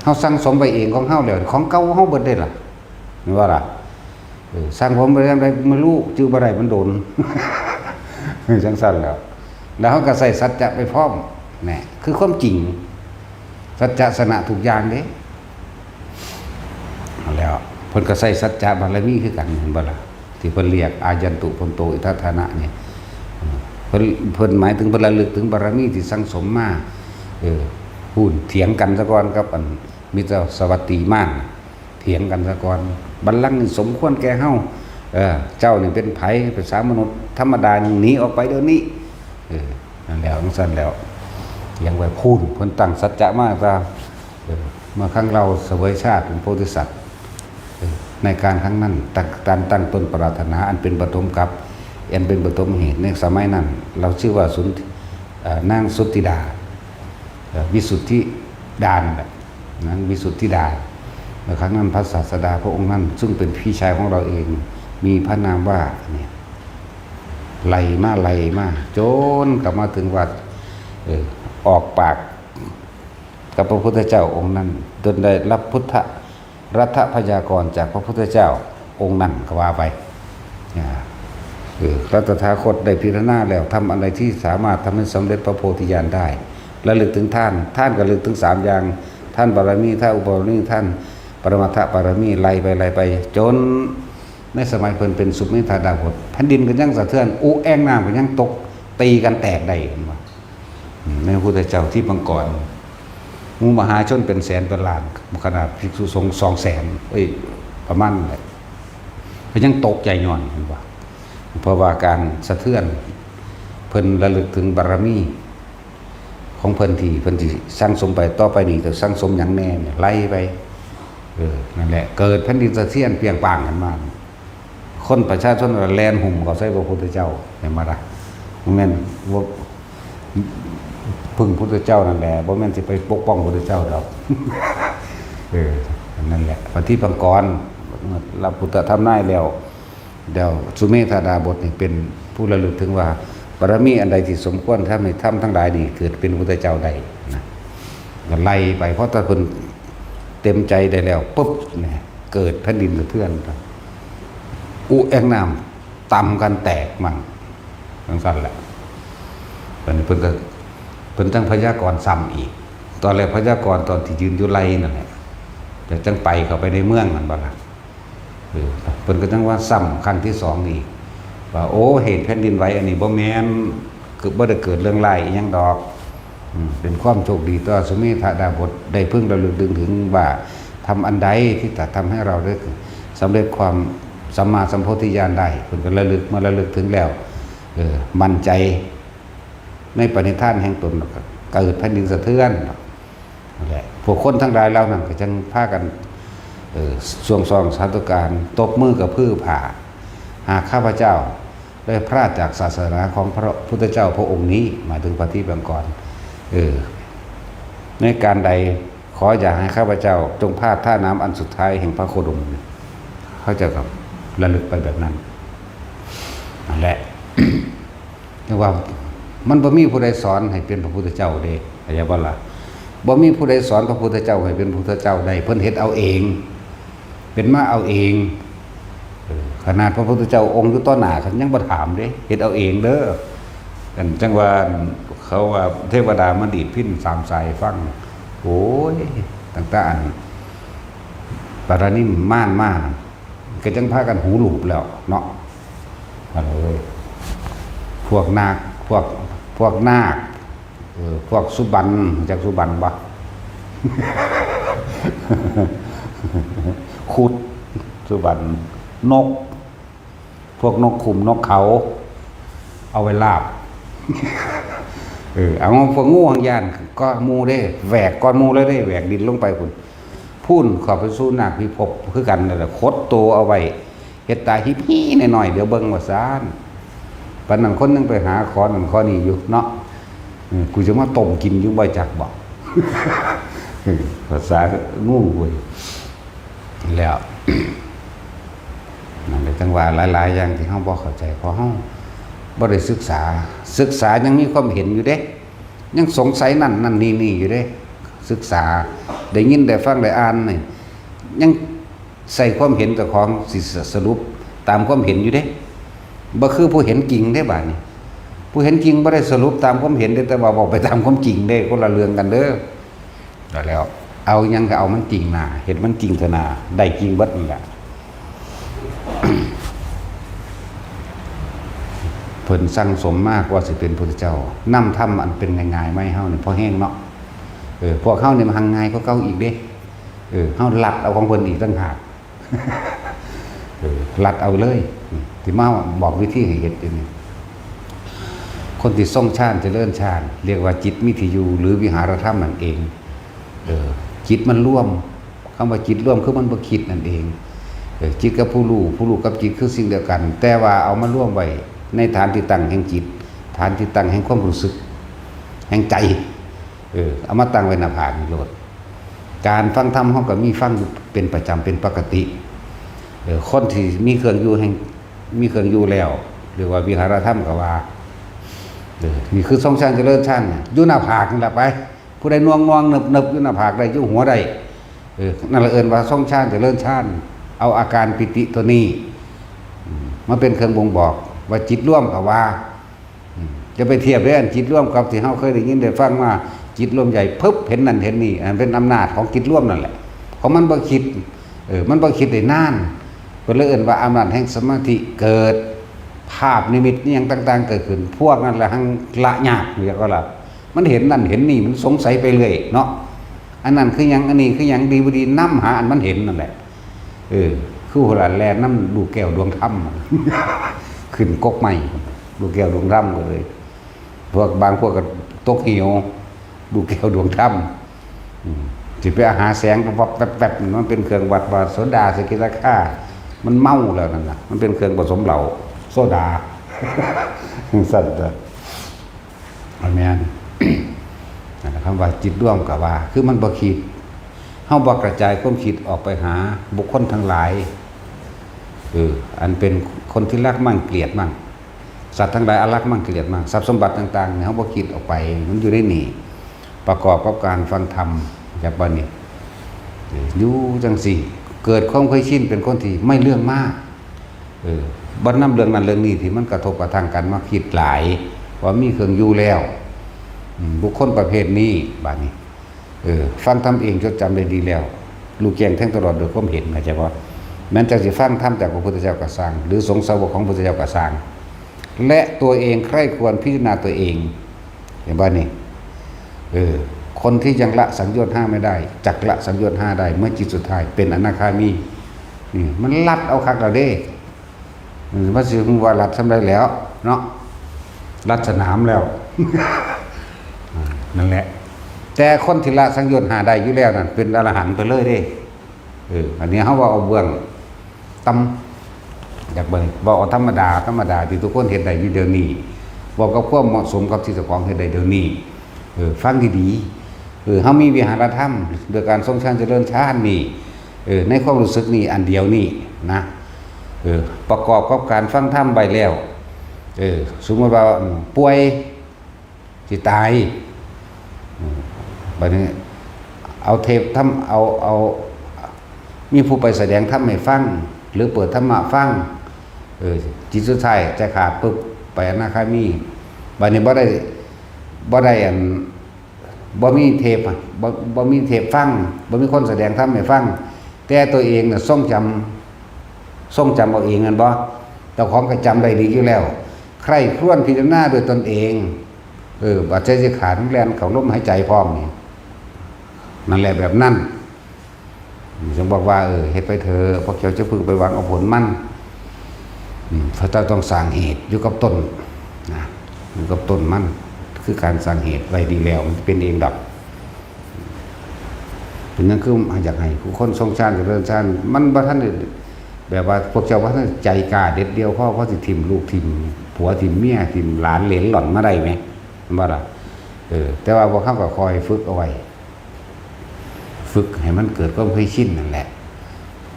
เฮาสั่งสมไว้เองของเฮาแล้ว ของเก่าเฮาเบิดเด้ล่ะ แม่นบ่ล่ะ เออ สั่งผมไปยังไดไม่รู้ จื่อบ่ได้มันโดน จั่งซั่นแหล้ว แล้วเฮาก็ใช้สัจจะไปพร้อม แหน่ คือความจริง สัจจะชนะทุกอย่างเด้ เอาแล้ว เพิ่นก็ใช้สัจจะบารมีคือกัน เห็นบ่ล่ะ ที่เพิ่นเรียกอายันตุพันโตอิทัฏฐานะนี่ เพิ่น เพิ่นหมายถึงเพิ่นระลึกถึงบารมีที่สั่งสมมา เออ พู้นเถียงกันซะก่อนกับอันมิตรสวัตตีมาน เถียงกันซะก่อน บัลลังก์นี่สมควรแก่เฮา เออ เจ้านี่เป็นไผ เป็นสามัญมนุษย์ธรรมดา หนีออกไปเดี๋ยวนี้ เออ นั่นแล้ว จั่งซั้นแล้ว เถียงไว้พู้น เพิ่นตั้งสัจจะมาว่า เออ เมื่อครั้งเราเสวยชาติเป็นโพธิสัตว์ เออ ในการครั้งนั้น ตั้ง การตั้งต้นปรารถนาอันเป็นปฐมกัป อันเป็นปฐมเหตุ ในสมัยนั้น เราชื่อว่าสุนท- เอ่อ นางสุทธิดา เอ่อ วิสุทธิดานั่นแหละ นางวิสุทธิดา เมื่อครั้งนั้นพระศาสดาพระองค์นั้น ซึ่งเป็นพี่ชายของเราเอง มีพระนามว่าเนี่ย ไล่มา ไล่มา จนกลับมาถึงว่า เออ ออกปากกับพระพุทธเจ้าองค์นั้น จนได้รับพุทธรัตถพยากรณ์จากพระพุทธเจ้าองค์นั้นก็ว่าไป อ่า เออ พระตถาคตได้พิจารณาแล้ว ทำอะไรที่สามารถทำให้สำเร็จพระโพธิญาณได้ ระลึกถึงทาน ทานก็ระลึกถึงสามอย่าง ทานบารมี ทานอุปบารมี ทานปรมัตถบารมี ไล่ไป ไล่ไป จนในสมัยเพิ่นเป็นสุเมธาดาบส แผ่นดินก็ยังสะเทือน อุแอ่งน้ำก็ยังตก ตีกันแตกได้ เห็นบ่ อืม ในพระพุทธเจ้าทิพย์มังกร หมู่มหาชนเป็นแสนเป็นล้าน ขนาดภิกษุสงฆ์สองแสน เอ้ย ประมาณนั้นแหละ ก็ยังตกใจย้อน เห็นบ่ เพราะว่าการสะเทือน เพิ่นระลึกถึงบารมีของเพิ่นที่เพิ่นสิสั่งสมไป ต่อไปนี้จะสั่งสมหยังแน่เนี่ย ไล่ไป เออ นั่นแหละ เกิดแผ่นดินสะเทือนเปรียงป้างขึ้นมา คนประชาชนแล่นหุ่มเข้าใส่พระพุทธเจ้า เห็นบ่ล่ะ บ่แม่นว่าพึ่งพุทธเจ้านั่นแหละ บ่แม่นสิไปปกป้องพุทธเจ้าดอก เออ อันนั้นแหละ พระทิพย์มังกร รับพุทธธรรมนายแล้ว เดี๋ยวสุเมธาดาบสนี่เป็นผู้ระลึกถึงว่า บารมีอันใดที่สมควรทำให้ทำทั้งหลายนี่เกิดเป็นพุทธเจ้าได้นะ ก็ไล่ไป เพราะถ้าเพิ่นเต็มใจได้แล้วปุ๊บเนี่ย เกิดแผ่นดินสะเทือน อุแอ่งน้ำต่ำกันแตกมั่ง จั่งซั้นแหละ ตอนนี้เพิ่นก็ เพิ่นจั่งพยากรณ์ซ้ำอีก ตอนแรกพยากรณ์ตอนที่ยืนอยู่ไล่นั่นแหละ แต่จั่งไปเข้าไปในเมืองนั่นบ่ล่ะ เออ เพิ่นก็จั่งว่าซ้ำครั้งที่สองอีก ว่า โอ้ เหตุแผ่นดินไหวอันนี้บ่แม่น คือบ่ได้เกิดเรื่องร้ายอิหยังดอก อืม เป็นความโชคดีต่อสุเมธาดาบส ได้เพิ่งระลึกนึกถึงว่าทำอันใดที่จะทำให้เราได้สำเร็จความสัมมาสัมโพธิญาณได้ เพิ่นก็ระลึก เมื่อระลึกถึงแล้ว เออ มั่นใจในปณิธานแห่งตน ก็เกิดแผ่นดินสะเทือน นั่นแหละ พวกคนทั้งหลายเหล่านั้นก็จั่งพากัน เอ่อ สวงซองสาธุการ ตบมือกระพือผ้า หากข้าพเจ้าได้พลาดจากศาสนาของพระพุทธเจ้าพระองค์นี้ หมายถึงพระทิพย์มังกร เออ ในการใดขออย่าให้ข้าพเจ้าจงพลาดท่าน้ำอันสุดท้ายแห่งพระโคดม เขาจะกับระลึกไปแบบนั้น นั่นแหละ แต่ว่ามันบ่มีผู้ใดสอนให้เป็นพระพุทธเจ้าเด้ เข้าใจบ่ล่ะ บ่มีผู้ใดสอนพระพุทธเจ้าให้เป็นพระพุทธเจ้าได้ เพิ่นเฮ็ดเอาเอง เป็นมาเอาเอง เออ ขนาดพระพุทธเจ้าองค์อยู่ต่อหน้า เพิ่นยังบ่ถามเด้ เฮ็ดเอาเองเด้อ กันจั่งว่าเขาว่าเทวดามาดีดพิณสามสายฟัง โอ้ย ตั้งแต่อัน ปารานิมมานมา ก็จั่งพากันหูหลูบแล้วเนาะ อันเอ้ย พวกนาค พวก พวกนาค เออ พวกสุบรรณ รู้จักสุบรรณบ่ ครุฑ สุบรรณ นก พวกนกขุมนกเขา เอาไว้ลาบ เออ เอาพวกงูหางย่านก็หมู่เด้ แหวกก้อนหมู่เลยเด้ แหวกดินลงไปพุ้น พุ้นเข้าไปสู่นาคพิภพคือกันนั่นแหละ ขดตัวเอาไว้ เฮ็ดตาฮิปฮีน้อยๆ เดี๋ยวเบิ่งว่าซ่าน ปานนั้นคนยังไปหาขอนั่นขอนี่อยู่เนาะ เออ กูจะมาต้มกินอยู่บ่จักบ่ เออ ภาษางูเว้ย แล้ว นั่นแหละจั่งว่าหลายๆ อย่างที่เฮาบ่เข้าใจ เพราะเฮาบ่ได้ศึกษา ศึกษายังมีความเห็นอยู่เด้ ยังสงสัยนั่นนั่นนี่นี่อยู่เด้ ศึกษา ได้ยินได้ฟังได้อ่านนี่ ยังใส่ความเห็นเจ้าของสิสรุปตามความเห็นอยู่เด้ บ่คือผู้เห็นจริงเด้บาดนี้ ผู้เห็นจริงบ่ได้สรุปตามความเห็นเด้ แต่ว่าบอกไปตามความจริงเด้ คนละเรื่องกันเด้อ แล้ว เอาหยังก็เอามันจริงหน้า เฮ็ดมันจริงเถอะหน้า ได้จริงเบิดนั่นแหละ เพิ่นสั่งสมมากว่าสิเป็นพุทธเจ้า นำธรรมอันเป็นง่ายๆมาให้เฮานี่พอแฮงเนาะ เออ พวกเฮานี่มันหังง่ายกว่าเก่าอีกเด้ เออ เฮาลัดเอาของเพิ่นอีกต่างหาก เออ ลัดเอาเลย ที่มาบอกวิธีให้เฮ็ดอยู่นี่ คนที่ทรงฌานเจริญฌาน เรียกว่าจิตมีที่อยู่ หรือวิหารธรรมนั่นเอง เออ จิตมันรวม คำว่าจิตรวมคือมันบ่คิดนั่นเอง เออ จิตกับผู้รู้ ผู้รู้กับจิตคือสิ่งเดียวกัน แต่ว่าเอามารวมไว้ในฐานที่ตั้งแห่งจิต ฐานที่ตั้งแห่งความรู้สึก แห่งใจ เออ เอามาตั้งไว้หน้าผากนี่โลด การฟังธรรมเฮาก็มีฟังอยู่เป็นประจำเป็นปกติ เออ คนที่มีเครื่องอยู่แห่ง มีเครื่องอยู่แล้ว เรียกว่าวิหารธรรมก็ว่า เออ นี่คือทรงฌานเจริญฌานน่ะ อยู่หน้าผากนี่ล่ะไป ผู้ใดหน่วงๆ เนิบๆ อยู่หน้าผากได้ อยู่หัวได้ เออ นั่นละเอิ้นว่าทรงฌานเจริญฌาน เอาอาการปีติตัวนี้ อืม มาเป็นเครื่องบ่งบอกว่าจิตรวมก็ว่า อืม จะไปเทียบเด้ อันจิตรวมกับที่เฮาเคยได้ยินได้ฟังมา จิตรวมใหญ่ ปึ๊บ เห็นนั่นเห็นนี่ อันเป็นอำนาจของจิตรวมนั่นแหละ ของมันบ่คิด เออ มันบ่คิดได้นาน เพิ่นเลยเอิ้นว่าอำนาจแห่งสมาธิเกิด ภาพนิมิตอิหยังต่างๆ เกิดขึ้น พวกนั้นแหละหังละยาก เรียกว่าละ มันเห็นนั่นเห็นนี่ มันสงสัยไปเรื่อยเนาะ อันนั้นคือหยัง อันนี้คือหยัง ดีบ่ดี นำหาอันมันเห็นนั่นแหละ เออ คือหัวละแล่นนำลูกแก้วดวงธรรม ขึ้นกกไม้ ลูกแก้วดวงธรรมก็เลย พวกบางพวกก็ตกเหว ลูกแก้วดวงธรรม อืม สิไปหาแสงวับๆ แวบๆ มันเป็นเครื่องวัดว่าโสดา สกิทาคา มันเมาแล้วนั่นน่ะ มันเป็นเครื่องผสมเหล้า โซดา ซั่นเด้อ อาเมน นั่นแหละ คำว่าจิตรวมก็ว่า คือมันบ่คิด เฮาบ่กระจายความคิดออกไปหาบุคคลทั้งหลาย เออ อันเป็นคนที่รักมั่งเกลียดมั่ง สัตว์ทั้งหลายอันรักมั่งเกลียดมั่ง ทรัพย์สมบัติต่างๆ เนี่ย เฮาบ่คิดออกไป มันอยู่ในนี่ ประกอบกับการฟังธรรม จักบ่นี่ เออ อยู่จังซี่ เกิดความเคยชินเป็นคนที่ไม่เรื่องมาก เออ บ่นำเรื่องนั้นเรื่องนี้ที่มันกระทบกระทั่งกันมาคิดหลาย ว่ามีเครื่องอยู่แล้ว อืม บุคคลประเภทนี้ บาดนี้ เออ ฟังธรรมเองจดจำได้ดีแล้ว รู้แจ้งแทงตลอดโดยความเห็น เข้าใจบ่ แม้นจักสิฟังธรรมจากพระพุทธเจ้าก็ซ่าง หรือสงฆ์สาวกของพระพุทธเจ้าก็ซ่าง และตัวเองใคร่ครวญพิจารณาตัวเอง เห็นบ่นี่ เออ คนที่ยังละสังโยชน์ห้าไม่ได้ จักละสังโยชน์ห้าได้ เมื่อจิตสุดท้ายเป็นอนาคามี นี่ มันลัดเอาคักแล้วเด้ มันสิฮู้ว่าลัดส่ำใดแล้ว เนาะ ลัดสนามแล้ว อ่า นั่นแหละ แต่คนที่ละสังโยชน์ห้าได้อยู่แล้วนั่น เป็นอรหันต์ไปเลยเด้ เออ อันนี้เฮาว่าเอาเบื้องต่ำ อยากเบิ่ง เว้าเอาธรรมดา ธรรมดาที่ทุกคนเฮ็ดได้อยู่เดี๋ยวนี้ เว้ากับความเหมาะสมกับที่เจ้าของเฮ็ดได้เดี๋ยวนี้ เออ ฟังดีๆ เออ เฮามีวิหารธรรม โดยการทรงฌานเจริญฌานนี่ เออ ในความรู้สึกนี่อันเดียวนี่นะ เออ ประกอบกับการฟังธรรมไปแล้ว เออ สมมุติว่า อืม ป่วย สิตาย อืม บัดนี้ เอาเทปธรรม เอา เอา มีผู้ไปแสดงธรรมให้ฟัง หรือเปิดธรรมะฟัง เออ จิตสุดท้ายใจขาดปุ๊บ ไปอนาคามี บัดนี้บ่ได้ บ่ได้อัน บ่มีเทป บ่ บ่มีเทปฟัง บ่มีคนแสดงธรรมให้ฟัง แต่ตัวเองน่ะทรงจำ ทรงจำเอาเองแม่นบ่ เจ้าของก็จำได้ดีอยู่แล้ว ใคร่ครวญพิจารณาด้วยตนเอง เออ บัดใจสิขาด มันแล่นเข้าลมหายใจพร้อมนี่ นั่นแหละแบบนั้น อืม จึงบอกว่า เออ เฮ็ดไปเถอะ พวกเจ้าจะพึ่งไปหวังเอาผลมัน อืม พระเจ้าต้องสร้างเหตุอยู่กับต้นนะ อยู่กับต้นมัน คือการสร้างเหตุไว้ดีแล้ว มันเป็นเองดอก เป็นหยังคืออยากให้ผู้คนทรงฌานเจริญฌาน มันบ่ทันได้ แบบว่าพวกเจ้าบ่ทันได้ใจกล้าเด็ดเดี่ยวพอ พอสิถิ่มลูกถิ่มผัวถิ่มเมียถิ่มหลานเหลนหล่อนมาได้ไหม แม่นบ่ล่ะ เออ แต่ว่าพวกเฮาก็คอยฝึกเอาไว้ ฝึกให้มันเกิดความเคยชินนั่นแหละ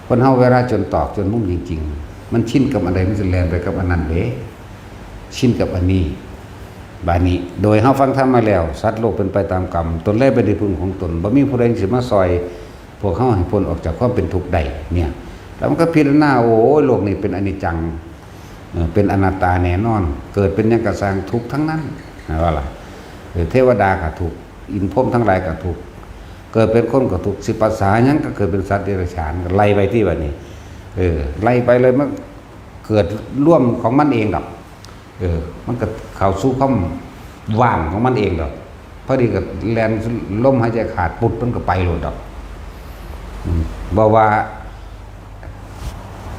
คนเฮาเวลาจนตอกจนมุมจริงๆ มันชินกับอันใดมันจะแล่นไปกับอันนั้นเด้ ชินกับอันนี้ บาดนี้ โดยเฮาฟังธรรมมาแล้ว สัตว์โลกเป็นไปตามกรรม ตนแลเป็นที่พึ่งของตน บ่มีผู้ใดสิมาซอยพวกเฮาให้พ้นออกจากความเป็นทุกข์ได้ เนี่ย แล้วมันก็พิจารณา โอ้ย โลกนี้เป็นอนิจจัง เออ เป็นอนัตตาแน่นอน เกิดเป็นหยังก็ซ่าง ทุกข์ทั้งนั้น นะว่าล่ะ เออ เทวดาก็ทุกข์ อินทร์พรหมทั้งหลายก็ทุกข์ เกิดเป็นคนก็ทุกข์ สิภาษาหยังก็เกิดเป็นสัตว์เดรัจฉาน ก็ไล่ไปที่บัดนี้ เออ ไล่ไปเลย มันเกิดร่วมของมันเองดอก เออ มันก็เข้าสู่ความว่างของมันเองดอก พอดีก็แล่นลมหายใจขาดปุ๊บมันก็ไปโลดดอก อืม บ่ว่า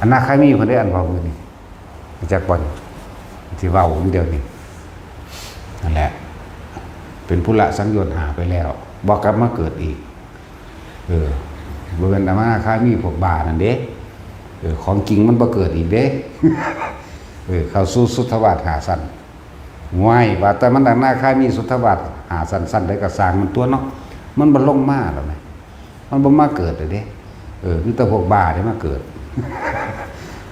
อนาคามีเพิ่นได้อันเว้ามื้อนี้ จักบ่อน ที่เว้าอยู่เดี๋ยวนี้ นั่นแหละ เป็นผู้ละสังโยชน์ห้าไปแล้ว บ่กลับมาเกิดอีก เออ บ่แม่นอนาคามีพวกบ้านั่นเด้ เออ ของจริงมันบ่เกิดอีกเด้ เออ เข้าสู่สุทธาวาสห้าชั้น ว้าย ว่าแต่มันอนาคามีสุทธาวาสห้าชั้น ชั้นใดก็ซ่างมันตั๊วเนาะ มันบ่ลงมาแล้วแหม มันบ่มาเกิดเลยเด้ เออ มีแต่พวกบ้าที่มาเกิด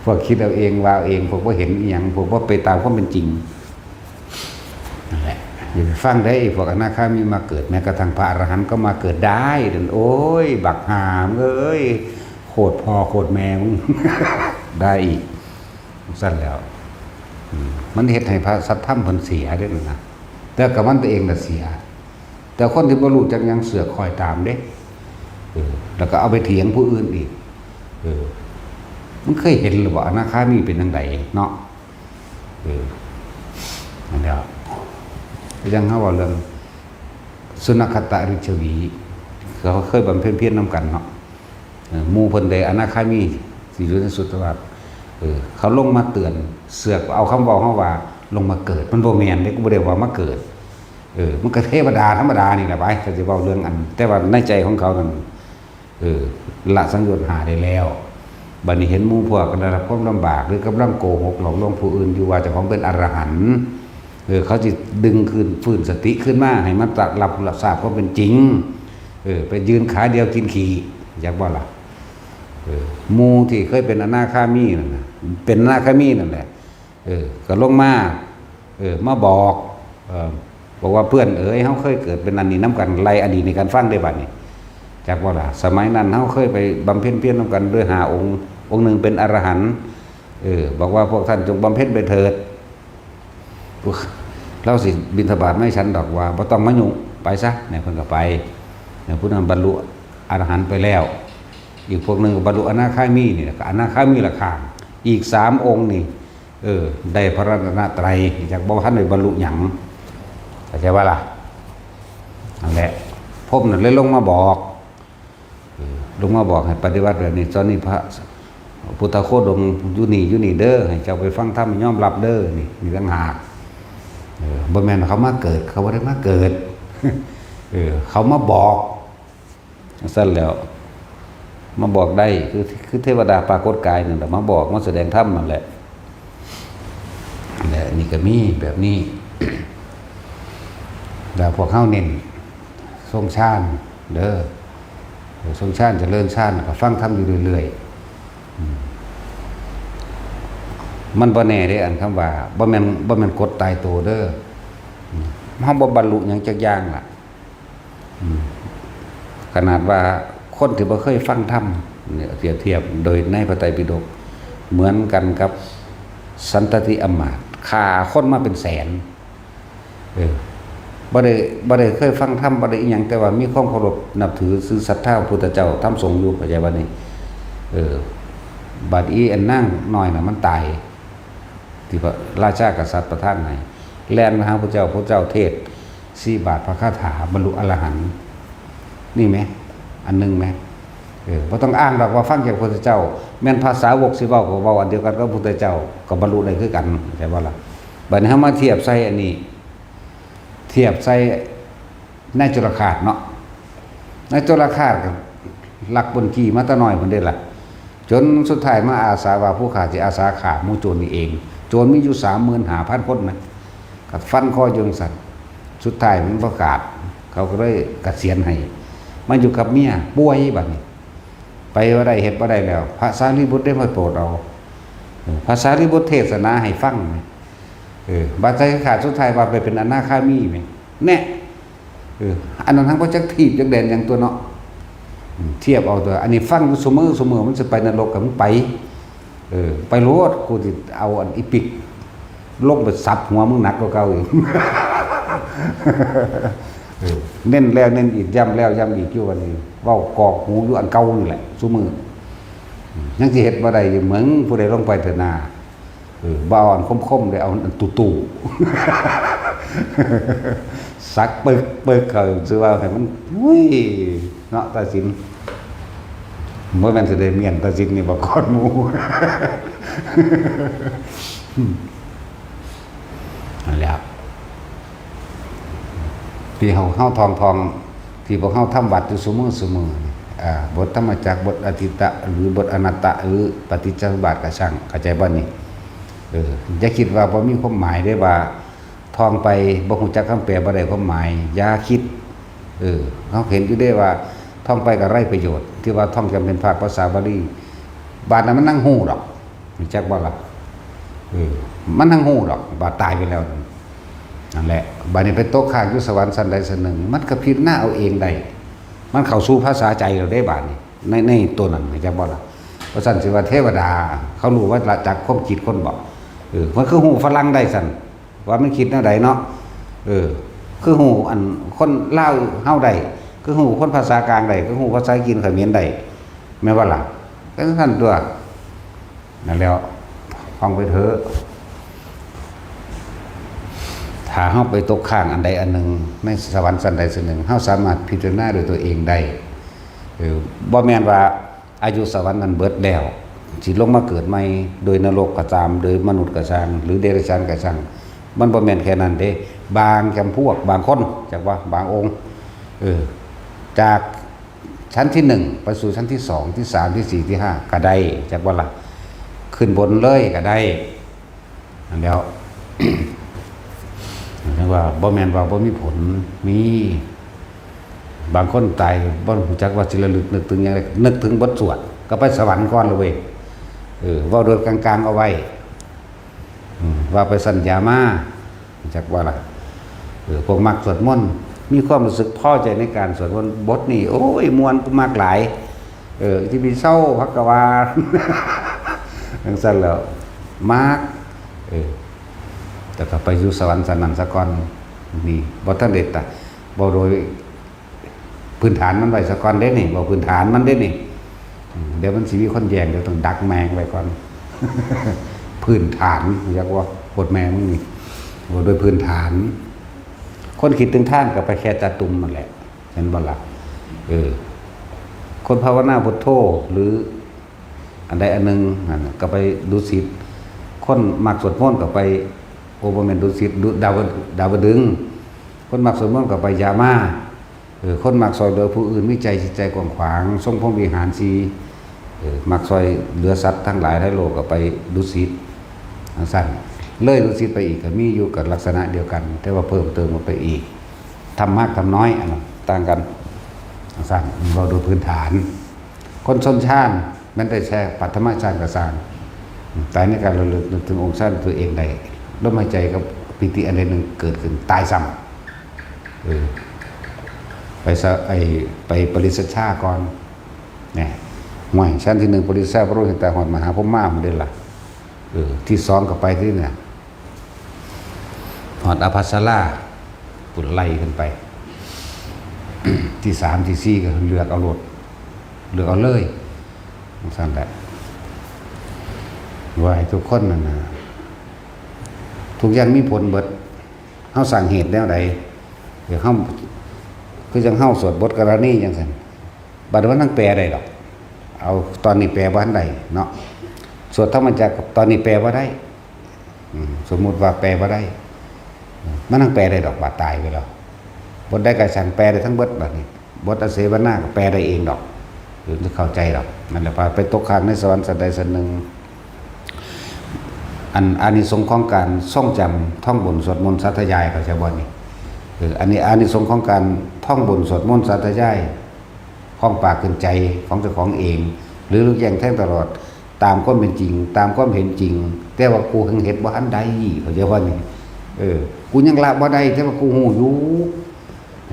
พวกคิดเอาเอง ว่าเอาเอง พวกบ่เห็นอิหยัง พวกบ่ไปตามความเป็นจริง นั่นแหละ อย่าไปฟังเด้ ไอ้พวกอนาคามีมาเกิด แม้กระทั่งพระอรหันต์ก็มาเกิดได้เด้อ โอ้ย บักห่ามึงเอ้ย โคตรพ่อโคตรแม่มึง ได้อีก ซั่นแล้ว อืม มันเฮ็ดให้พระสัทธรรมเพิ่นเสียเด้อนะ แต่กับมันตัวเองน่ะเสีย แต่คนที่บ่รู้จักหยังเสือกคอยตามเด้ เออ แล้วก็เอาไปเถียงผู้อื่นอีก เออ มันเคยเห็นหรือบ่ อนาคามีเป็นจั่งใดเนาะ เออ นั่นแหละ ก็ยังเฮาเว้าเรื่องสุนัขขตฤชวี เขาเคยบำเพ็ญเพียรนำกันเนาะ เออ หมู่เพิ่นได้อนาคามี สิอยู่ในสุทธาวาส เออ เขาลงมาเตือน เสือกเอาคำเว้าเฮาว่าลงมาเกิด มันบ่แม่นเด้ กูบ่ได้ว่ามาเกิด เออ มันก็เทวดาธรรมดานี่แหละไป ถ้าสิเว้าเรื่องอัน แต่ว่าในใจของเขานั่น เออ ละสังโยชน์ห้าได้แล้ว บัดนี้เห็นหมู่พวกก็ได้รับความลำบาก หรือกำลังโกหกหลอกลวงผู้อื่นอยู่ว่าเจ้าของเป็นอรหันต์ เออ เขาสิดึงคืน ฟื้นสติขึ้นมา ให้มันรับ รับทราบความเป็นจริง เออ ไปยืนขาเดียวกินขี้ อยากบ่ล่ะ เออ หมู่ที่เคยเป็นอนาคามีนั่นน่ะ เป็นอนาคามีนั่นแหละ เออ ก็ลงมา เออ มาบอก เออ บอกว่า "เพื่อนเอ๋ย เฮาเคยเกิดเป็นอันนี้นำกัน" ไล่อดีตให้กันฟังเด้บัดนี้ จักบ่ล่ะ สมัยนั้นเฮาเคยไปบำเพ็ญเพียรนำกันด้วยห้าองค์ องค์หนึ่งเป็นอรหันต์ เออ บอกว่า "พวกท่านจงบำเพ็ญไปเถิด" พวก เราสิบิณฑบาตไม่ฉันดอกว่า "บ่ต้องมายุ่ง ไปซะ" เนี่ย เพิ่นก็ไป เนี่ย ผู้นั้นบรรลุอรหันต์ไปแล้ว อีกพวกหนึ่งก็บรรลุอนาคามีนี่แหละ ก็อนาคามีละข้าง อีกสามองค์นี่ เออ ได้พระรัตนตรัย จักบ่ทันได้บรรลุหยัง เข้าใจบ่ล่ะ นั่นแหละ พรหมนั่นเลยลงมาบอก เออ ลงมาบอกให้ปฏิบัติแบบนี้ ตอนนี้พระพุทธโคดมอยู่นี่ อยู่นี่เด้อ ให้เจ้าไปฟังธรรมยอมรับเด้อ นี่ นี่ต่างหาก เออ บ่แม่นเขามาเกิด เขาบ่ได้มาเกิด เออ เขามาบอก ซั่นแล้ว มาบอกได้ คือ คือเทวดาปรากฏกายนั่นแหละ มาบอก มาแสดงธรรมนั่นแหละ และนี่ก็มีแบบนี้ แล้วพวกเฮาเน้นทรงฌานเด้อ ทรงฌานเจริญฌาน ก็ฟังธรรมอยู่เรื่อยๆ อืม มันบ่แน่เด้ อันคำว่า บ่แม่น บ่แม่นกฎตายตัวเด้อ อืม เฮาบ่บรรลุหยังจักอย่างล่ะ อืม ขนาดว่าคนที่บ่เคยฟังธรรมเนี่ย เปรียบเทียบโดยในพระไตรปิฎก เหมือนกันกับสันตติอำมาตย์ ฆ่าคนมาเป็นแสน เออ บ่ได้ บ่ได้เคยฟังธรรม บ่ได้อิหยัง แต่ว่ามีความเคารพนับถือ ซื่อศรัทธาพระพุทธเจ้า ธรรมสงฆ์อยู่ เข้าใจบ่นี่ เออ บัดอีอันนางน้อยน่ะมันตาย ที่พระราชากษัตริย์ประทานให้ แล่นมาหาพระเจ้า พระเจ้าเทศน์ สี่บาทพระคาถา บรรลุอรหันต์ นี่ไหม อันหนึ่งไหม เออ บ่ต้องอ้างดอกว่าฟังจากพระพุทธเจ้า แม่นพระสาวกสิเว้าก็เว้าอันเดียวกันกับพระพุทธเจ้า ก็บรรลุได้คือกัน เข้าใจบ่ล่ะ บัดนี้เฮามาเทียบใส่อันนี้ เทียบใส่นายจุลฆาตเนาะ นายจุลฆาตก็ลักปล้นจี้มาแต่น้อยพุ้นเด้ล่ะ จนสุดท้ายมาอาสาว่าผู้ข้าสิอาสาฆ่าหมู่โจรนี่เอง โจรมีอยู่สามหมื่นห้าพันคนนะ ก็ฟันคออยู่จั่งซั้น สุดท้ายมันบ่ขาด เขาก็เลยเกษียณให้ มาอยู่กับเมีย ป่วยบัดนี้ ไปบ่ได้ เฮ็ดบ่ได้แล้ว พระสารีบุตรได้มาโปรดเอา เออ พระสารีบุตรเทศนาให้ฟัง เออ บัดใส่ขาดสุดท้ายว่าไปเป็นอนาคามีแหม แน่ เออ อันนั้นทั้งบ่จักทีบจักแดนหยังตั๊วเนาะ อืม เทียบเอาตั๊ว อันนี้ฟังอยู่ซุมื้อซุมื้อ มันสิไปนรกก็มึงไป เออ ไปโลด กูสิเอาอันอีปิก ลงไปสับหัวมึงหนักกว่าเก่าอีก เออ เน้นแล้วเน้นอีก ย้ำแล้วย้ำอีกอยู่ อันนี้ เว้ากรอกหูอยู่อันเก่านี่แหละ ซุมื้อ อืม ยังสิเฮ็ดบ่ได้อยู่ มึงผู้ใดลงไปเถิดนา เออ บ่เอาอันคมๆ เลย เอาอันตู้ๆ สักปึกปึกเขา ซื่อว่าให้มัน อุ้ย เนาะ ตัดสิน บ่แม่นสิได้เมียนตัดสินนี่บ่ก่อนหมู่ นั่นแหละ ที่เฮา เฮาท่องๆ ที่พวกเฮาทำวัดอยู่ซุมื้อซุมื้อนี่ อ่า บทธรรมจักร บทอทิตตะ หรือบทอนัตตะ หรือปฏิจจสมุปบาทก็ช่าง เข้าใจบ่นี่ เออ อย่าคิดว่าบ่มีความหมายเด้ ว่าท่องไปบ่ฮู้จักคำแปล บ่ได้ความหมาย อย่าคิด เออ เฮาเห็นอยู่เด้ว่าท่องไปก็ไร้ประโยชน์ ที่ว่าท่องจำเป็นภาคภาษาบาลี บาดนั้นมันนั่งฮู้ดอก รู้จักบ่ล่ะ เออ มันนั่งฮู้ดอก บาดตายไปแล้ว นั่นแหละ บาดนี้ไปตกค้างอยู่สวรรค์ชั้นใดชั้นหนึ่ง มันก็พิจารณาเอาเองได้ มันเข้าสู่ภาษาใจเราได้บาดนี้ ใน ในตัวนั้น รู้จักบ่ล่ะ เพราะฉะนั้นสิว่าเทวดา เขารู้ว่าละจักความคิดคนบ่ เออ มันคือฮู้ฝรั่งได้ซั่น ว่ามันคิดแนวใดเนาะ เออ คือฮู้อันคนลาวเฮาได้ คือฮู้คนภาษากลางได้ คือฮู้ภาษาจีนเขมรได้ แม่นบ่ล่ะ ก็ซั่นตัว นั่นแหล้ว ท่องไปเถอะ ถ้าเฮาไปตกค้างอันใดอันหนึ่ง ในสวรรค์ชั้นใดชั้นหนึ่ง เฮาสามารถพิจารณาด้วยตัวเองได้ เออ บ่แม่นว่าอายุสวรรค์นั้นเบิดแล้ว สิลงมาเกิดใหม่ โดยนรกก็ตาม โดยมนุษย์ก็ช่าง หรือเดรัจฉานก็ช่าง มันบ่แม่นแค่นั้นเด้ บางจำพวก บางคน จักว่า บางองค์ เออ จากชั้นที่หนึ่ง ไปสู่ชั้นที่สอง ที่สาม ที่สี่ ที่ห้า ก็ได้ จักว่าล่ะ ขึ้นบนเลยก็ได้ นั่นแหล้ว เรียกว่าบ่แม่นว่าบ่มีผล มี บางคนตายบ่รู้จักว่าสิระลึกนึกถึงหยังใด นึกถึงบทสวด ก็ไปสวรรค์ก่อนเลยเว้ย เออ เว้าโดยกลางๆ เอาไว้ อืม ว่าไปสัญญามา จักว่าล่ะ เออ พวกมักสวดมนต์ มีความรู้สึกพอใจในการสวดมนต์ บทนี้ โอ้ย ม่วน กูมักหลาย เออ ที่มีเศร้าพักกวา จังซั่นแล้ว มัก เออ แต่ก็ไปอยู่สวรรค์สนั่นซะก่อน นี่ บ่ทันได้ตะ บ่โดย พื้นฐานมันไว้ซะก่อนเด้นี่ เว้าพื้นฐานมันเด้นี่ อืม เดี๋ยวมันสิมีคนแย่ง เดี๋ยวต้องดักแมงไว้ก่อน พื้นฐาน เรียกว่าโคตรแมงมึงนี่ เว้าโดยพื้นฐาน คนคิดถึงทานก็ไปแค่ตาตุ่มนั่นแหละ เห็นบ่ล่ะ เออ คนภาวนาพุทโธ หรืออันใดอันหนึ่ง นั่นน่ะ ก็ไปดุสิต คนมักสวดมนต์ก็ไป โอ้ บ่แม่นดุสิต ดุ ดาว ดาวดึงส์ คนมักสวดมนต์ก็ไปยามา เออ คนมักซอยเหลือผู้อื่น มีใจจิตใจกว้างขวาง ทรงพรหมวิหารสี่ เออ มักซอยเหลือสัตว์ทั้งหลายในโลกก็ไปดุสิต จังซั่น เลยดุสิตไปอีกก็มีอยู่กับลักษณะเดียวกัน แต่ว่าเพิ่มเติมออกไปอีก ทำมากทำน้อย อันนั้นต่างกัน จังซั่น เว้าโดยพื้นฐาน คนชนฌาน แม้นได้แค่ปฐมฌานก็ซ่าง ตายในการระลึกนึกถึงองค์ฌานตัวเองได้ ลมหายใจกับปีติอันใดหนึ่งเกิดขึ้น ตายซ้ำ เออ ไปสะ ไอ้ ไปปริสชาก่อน เนี่ย ห่วย ชั้นที่หนึ่งปริสชา พระโลหิตา ฮอดมหาพรหมาพุ้นเด้ล่ะ เออ ที่สองก็ไปที่เนี่ย ฮอดอภัสรา พุ้นไล่ขึ้นไป ที่สาม ที่สี่ ก็เลือกเอาโลด เลือกเอาเลย จังซั่นแหละ ว่าให้ทุกคนนั่นน่ะ ทุกอย่างมีผลเบิด เฮาสร้างเหตุแนวใด เดี๋ยวเฮา คือจังเฮาสวดบทกรณีจังซั่น บัดว่านั่งแปลได้ดอก เอาตอนนี้แปลบ่ทันได้เนาะ สวดธรรมจักรตอนนี้แปลบ่ได้ อืม สมมุติว่าแปลบ่ได้ มันนั่งแปลได้ดอก บาดตายไปแล้ว บทใดก็ช่างแปลได้ทั้งเบิดบัดนี้ บทอเสวนาก็แปลได้เองดอก หรือจะเข้าใจดอก นั่นแหละ พาไปตกค้างในสวรรค์ชั้นใดชั้นหนึ่ง อันอานิสงส์ของการท่องจำ ท่องบน สวดมนต์ สาธยาย เข้าใจบ่นี่ เออ อันนี้อานิสงส์ของการท่องบน สวดมนต์ สาธยาย ของปากขึ้นใจของเจ้าของเอง หรือรู้แจ้งแทงตลอด ตามความเป็นจริง ตามความเห็นจริง แต่ว่ากูยังเฮ็ดบ่ทันได้ เข้าใจบ่นี่ เออ กูยังละบ่ได้ แต่ว่ากูฮู้อยู่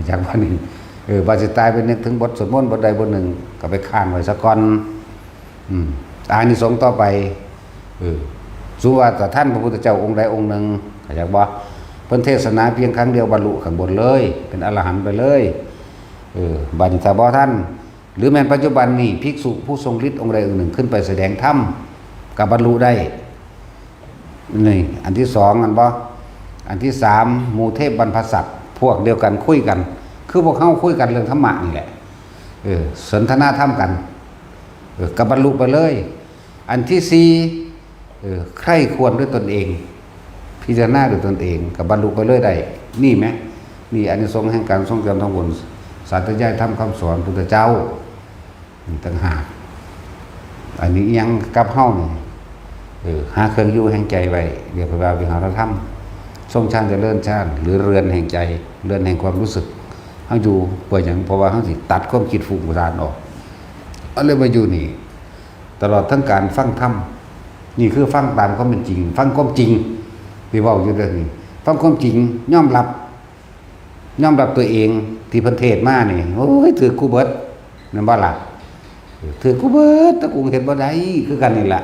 จักว่านี่ เออ ว่าสิตายไปนึกถึงบทสวดมนต์บทใดบทหนึ่ง ก็ไปค้างไว้ซะก่อน อืม อานิสงส์ต่อไป เออ สมมุติว่าถ้าท่านพระพุทธเจ้าองค์ใดองค์หนึ่ง เข้าใจบ่ เพิ่นเทศนาเพียงครั้งเดียวบรรลุข้างบนเลย เป็นอรหันต์ไปเลย เออ บัดนี้ถ้าบ่ทัน หรือแม้นปัจจุบันนี้ภิกษุผู้ทรงฤทธิ์องค์ใดองค์หนึ่งขึ้นไปแสดงธรรม ก็บรรลุได้ นี่ อันที่สอง อันบ่ อันที่สาม หมู่เทพบรรพสัตว์ พวกเดียวกันคุยกัน คือพวกเฮาคุยกันเรื่องธรรมะนี่แหละ เออ สนทนาธรรมกัน เออ ก็บรรลุไปเลย อันที่สี่ เออ ใคร่ครวญด้วยตนเอง พิจารณาด้วยตนเอง ก็บรรลุไปเลยได้ นี่ไหม นี่อานิสงส์แห่งการทรงจำท่องบน สาธยายธรรมคำสอนพุทธเจ้า นี่ต่างหาก อันนี้ยังกับเฮานี่ เออ หาเครื่องอยู่แห่งใจไว้ เรียกว่าวิหารธรรม ทรงฌานเจริญฌาน หรือเรือนแห่งใจ เรือนแห่งความรู้สึก เฮาอยู่เพื่อหยัง เพราะว่าเฮาสิตัดความคิดฟุ้งซ่านออก เอาเลยมาอยู่นี่ ตลอดทั้งการฟังธรรม นี่คือฟังตามความเป็นจริง ฟังความจริง ที่เว้าอยู่เรื่องนี้ ฟังความจริง ยอมรับ ยอมรับตัวเอง ที่เพิ่นเทศน์มานี่ โอ้ย ถืกกูเบิด แม่นบ่ล่ะ ถืกกูเบิด แต่กูเฮ็ดบ่ได้ คือกันนี่ล่ะ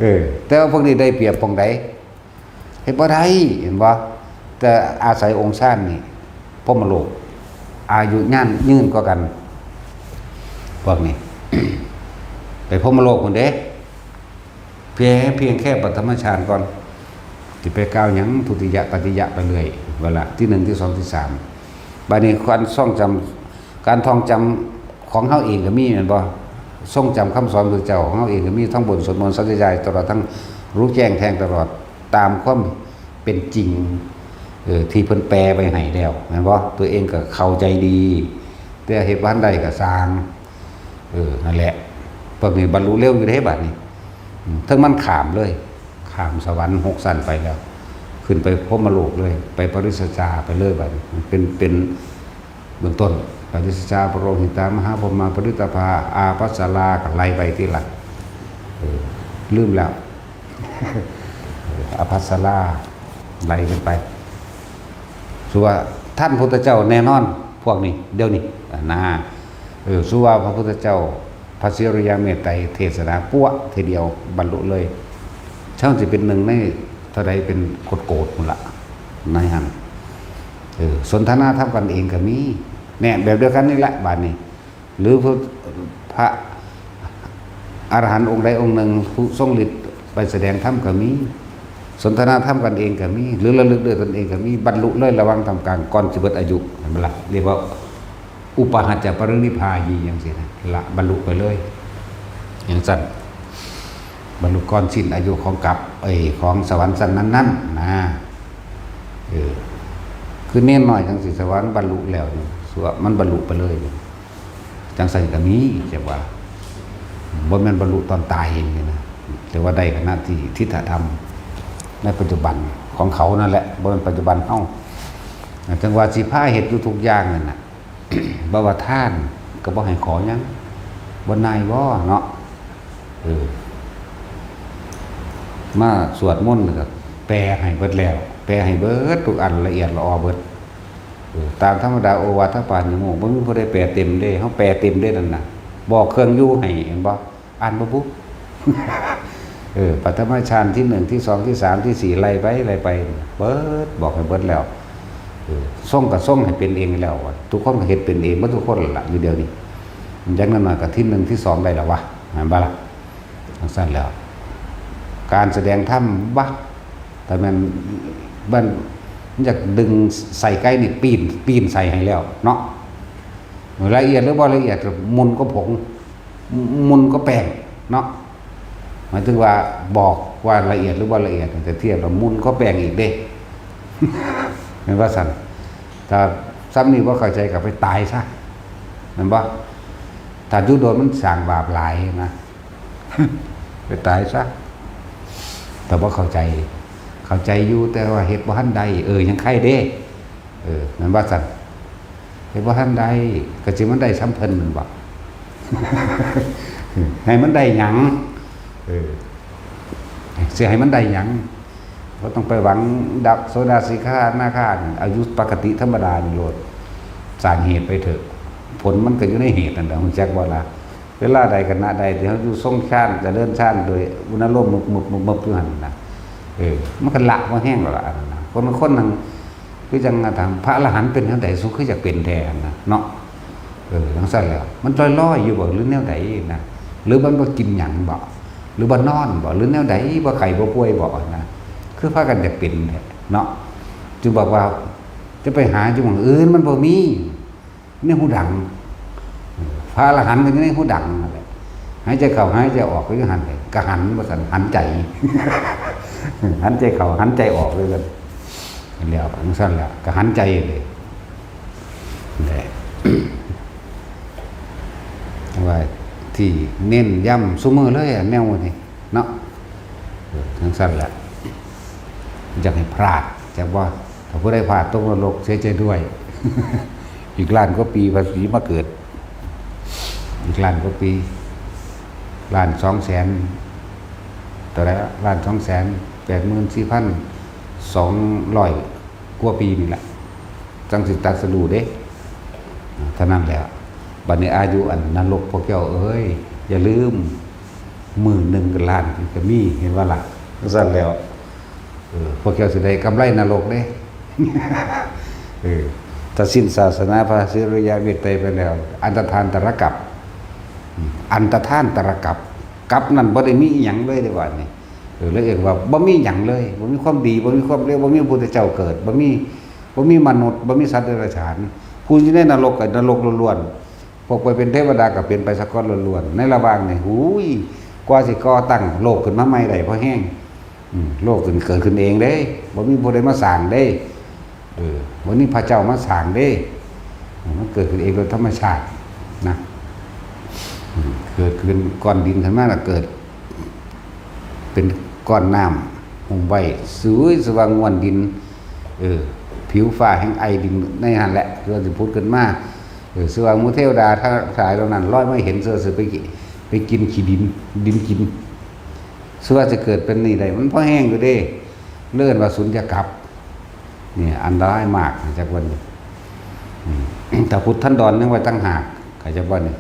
เออ แต่ว่าพวกนี้ได้เปรียบปองใด เฮ็ดบ่ได้ เห็นบ่ แต่อาศัยองค์ฌานนี่ พรหมโลก อายุยืน ยืนกว่ากัน พวกนี้ ไปพรหมโลกพุ้นเด้ เพียง เพียงแค่ปฐมฌานก่อน สิไปกล่าวหยังทุติยะ ตติยะไปเรื่อย เวลาที่หนึ่ง ที่สอง ที่สาม บัดนี้การท่องจำ การท่องจำของเฮาเองก็มีแม่นบ่ ทรงจำคำสอนพระเจ้าของเฮาเองก็มี ทั้งบนสวดมนต์สาธยาย ตลอดทั้งรู้แจ้งแทงตลอดตามความเป็นจริง เออ ที่เพิ่นแปลไว้ให้แล้วแม่นบ่ ตัวเองก็เข้าใจดี แต่เฮ็ดบ่ทันได้ก็ซ่าง เออ นั่นแหละ พวกนี้บรรลุเร็วอยู่เด้บัดนี้ อืม เทิงมันข้ามเลย ข้ามสวรรค์หกชั้นไปแล้ว ขึ้นไปพรหมโลกเลย ไปปริสชาไปเลยบัดนี้ เป็น เป็นเบื้องต้น ปริสชา ปโรหิตา มหาพรหมา ปริตภา อาภัสรา ก็ไล่ไปทีหลัง เออ ลืมแล้ว อาภัสรา ไล่กันไป สุว่าท่านพุทธเจ้าแน่นอน พวกนี้ เดี๋ยวนี้ อ่า นะ เออ สุว่าพระพุทธเจ้า พระศรีอริยเมตไตรเทศนา ปั๊วะ ทีเดียวบรรลุเลย ช่างสิเป็นหนึ่งในเท่าใดเป็นโกฏๆ พุ้นละ ในหั้น เออ สนทนาธรรมกันเองก็มี แน่ แบบเดียวกันนี่แหละ บาดนี้ หรือพระ พระอรหันต์องค์ใดองค์หนึ่ง ผู้ทรงฤทธิ์ไปแสดงธรรมก็มี สนทนาธรรมกันเองก็มี หรือระลึกด้วยตนเองก็มี บรรลุเลยระหว่างท่ามกลาง ก่อนสิเบิดอายุ เห็นบ่ล่ะ เรียกว่า อุปาหัจจะปรินิพพายี จั่งซี้นะ ละ บรรลุไปเลย จั่งซั้น บรรลุก่อนสิ้นอายุของกลับ เอ้ย ของสวรรค์ชั้นนั้นๆ นะ เออ คือเณรน้อยจั่งซี้ สวรรค์บรรลุแล้วนี่ สุว่ามันบรรลุไปเลยนี่ จั่งซั้นก็มี จั่งว่า บ่แม่นบรรลุตอนตายเองนี่นะ แต่ว่าได้ขณะที่ทิฏฐธรรม ในปัจจุบันของเขานั่นแหละ บ่แม่นปัจจุบันเฮา จั่งว่าสิพาเฮ็ดอยู่ทุกอย่างนั่นน่ะ บ่ว่าทานก็บ่ให้ขอหยัง บ่นายบ่เนาะ เออ มาสวดมนต์ก็แปลให้เบิดแล้ว แปลให้เบิดทุกอันละเอียดละออเบิด เออ ตามธรรมดาโอวาทปาณิโมกข์ บ่มีผู้ใดแปลเต็มเด้ เฮาแปลเต็มเด้นั่นน่ะ บอกเครื่องอยู่ให้ เห็นบ่ อ่านบ่บุ เออ ปฐมฌานที่หนึ่ง ที่สอง ที่สาม ที่สี่ ไล่ไป ไล่ไป เบิด บอกให้เบิดแล้ว เออ ทรงก็ทรงให้เป็นเองแล้ว ทุกคนก็เฮ็ดเป็นเองหมดทุกคนล่ะ อยู่เดี๋ยวนี้ อย่างนั้นมาก็ที่หนึ่ง ที่สอง ได้แล้ววะ แม่นบ่ล่ะ จั่งซั้นแล้ว การแสดงธรรม วะ แต่แม่น มัน มันอยากดึงไส้ไก่นี่ปีน ปีนใส่ให้แล้วเนาะ ละเอียดหรือบ่ละเอียด มุ่นก็ผง มุ่นก็แป้งเนาะ หมายถึงว่าบอกว่าละเอียดหรือบ่ละเอียด แต่เทียบแล้วมุ่นก็แป้งอีกเด้ แม่นว่าซั่น ถ้าซ้ำนี่บ่เข้าใจก็ไปตายซะ แม่นบ่ ถ้าอยู่โดนมันสร้างบาปหลายนะ ไปตายซะ แต่บ่เข้าใจ เข้าใจอยู่แต่ว่าเฮ็ดบ่ทันได้ เออ ยังไคเด้ เออ แม่นว่าซั่น เฮ็ดบ่ทันได้ ก็สิมันได้ส่ำเพิ่นแม่นบ่ ให้มันได้หยัง เออ สิให้มันได้หยัง บ่ต้องไปหวังดับโสดาสีคาอนาคานี่ เอาอยู่ปกติธรรมดานี่โลด สร้างเหตุไปเถอะ ผลมันก็อยู่ในเหตุนั่นแหละ รู้จักบ่ล่ะ เวลาใดขณะใดที่เฮาอยู่ทรงฌาน เจริญฌานโดยอุณาโลมมึบๆๆๆ อยู่หั่นน่ะ เออ มันก็ละบ่แฮงแล้วล่ะ อันนั้นน่ะ คนบางคนนั่ง คือจั่งถาม พระอรหันต์เป็นจั่งใด สุคืออยากเป็นแท้หั่นน่ะ เนาะ เออ จั่งซั้นแหล้ว มันลอยๆ อยู่บ่ หรือแนวใดนะ หรือมันบ่กินหยังบ่ หรือบ่นอนบ่ หรือแนวใด บ่ไข้บ่ป่วยบ่นะ คือพากันอยากเป็นแท้เนาะ จึงบอกว่าจะไปหาอยู่หม่องอื่น มันบ่มี ในหูดัง พระอรหันต์ก็อยู่ในหูดังนั่นแหละ หายใจเข้าหายใจออกก็อยู่หั่นแหละ ก็หันว่าซั่น หันใจ หันใจเข้าหันใจออกเลยกัน แล้วจั่งซั่นแหละ ก็หันใจเลย นี่แหละ ว่าที่เน้นย้ำซุมื้อเลยอะ แนวนี้เนาะ เออ จั่งซั่นแหละ อยากให้พลาด จักว่า ถ้าผู้ใดพลาดตกนรก เสียใจด้วย อีกล้านกว่าปี ภาษีมาเกิด อีกล้านกว่าปี ล้านสองแสน เท่าไหร่ละ ล้านสองแสนแปดหมื่นสี่พันสองร้อยกว่าปีนี่แหละ จั่งสิตรัสรู้เด้ เท่านั้นแหละ บัดนี้อายุอันนรกพวกเจ้าเอ้ย อย่าลืม มื้อหนึ่งก็ล้านก็มี เห็นบ่ล่ะ จั่งซั่นแล้ว เออ พวกเจ้าสิได้กำไรนรกเด้ เออ ถ้าสิ้นศาสนาพระศรีอริยะเมตไตรไปแล้ว อันตรธานตรกัป อืม อันตรธานตรกัป กัปนั่นบ่ได้มีอิหยังเลยเด้ ว่านี่ เออ แล้วเอิ้นว่าบ่มีหยังเลย บ่มีความดี บ่มีความเลว บ่มีพระพุทธเจ้าเกิด บ่มี บ่มีมนุษย์ บ่มีสัตว์เดรัจฉาน ผู้อยู่ในนรกก็นรกล้วนๆ พวกไปเป็นเทวดาก็เป็นไปสกอตล้วนๆ ในระหว่างนี่ หูย กว่าสิก่อตั้งโลกขึ้นมาใหม่ได้ พอแฮง อืม โลกขึ้น เกิดขึ้นเองเด้ บ่มีผู้ใดมาสร้างเด้ เออ บ่มีพระเจ้ามาสร้างเด้ เออ มันเกิดขึ้นเองโดยธรรมชาตินะ อืม เกิดขึ้นก้อนดินขึ้นมาแล้วเกิด เป็นก้อนน้ำหุ้มไว้ สวยสว่างง่วนดิน เออ ผิวฟ้าแห่งไอดินในหั่นแหละ เพื่อสิผุดขึ้นมา เออ สว่างหมู่เทวดาทั้งหลายเหล่านั้น ลอยมาเห็นเสื้อเสื้อไปกิน ไปกินขี้ดิน ดินกิน เสื้อสิเกิดเป็นนี่ได้ มันพอแฮงอยู่เด้ เอิ้นว่าสุญญกัป เนี่ย อันตรายมาก จักวันนี้ อืม แต่พุทธันดรยังไว้ต่างหาก เข้าใจบ่นี่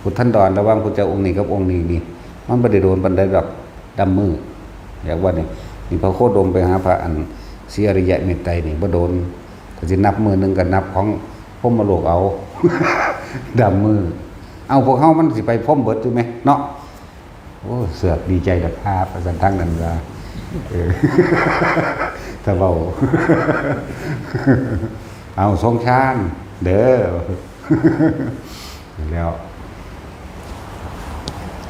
พุทธันดรระหว่างพุทธเจ้าองค์นี้กับองค์นี้นี่ มันบ่ได้โดนปานใดดอก ดำมือ จักวันนี้ นี่พระโคดมไปหาพระอันศรีอริยะเมตไตรนี่บ่โดน ก็สินับมือหนึ่งก็นับของพรหมโลกเอา ดำมือ เอาพวกเฮามันสิไปพรหมเบิดอยู่ไหมเนาะ โอ้ เสือกดีใจดอกครับ ว่าซั่น ทางนั้นว่า เออ ถ้าเว้า เอาสงชานเด้อ แล้ว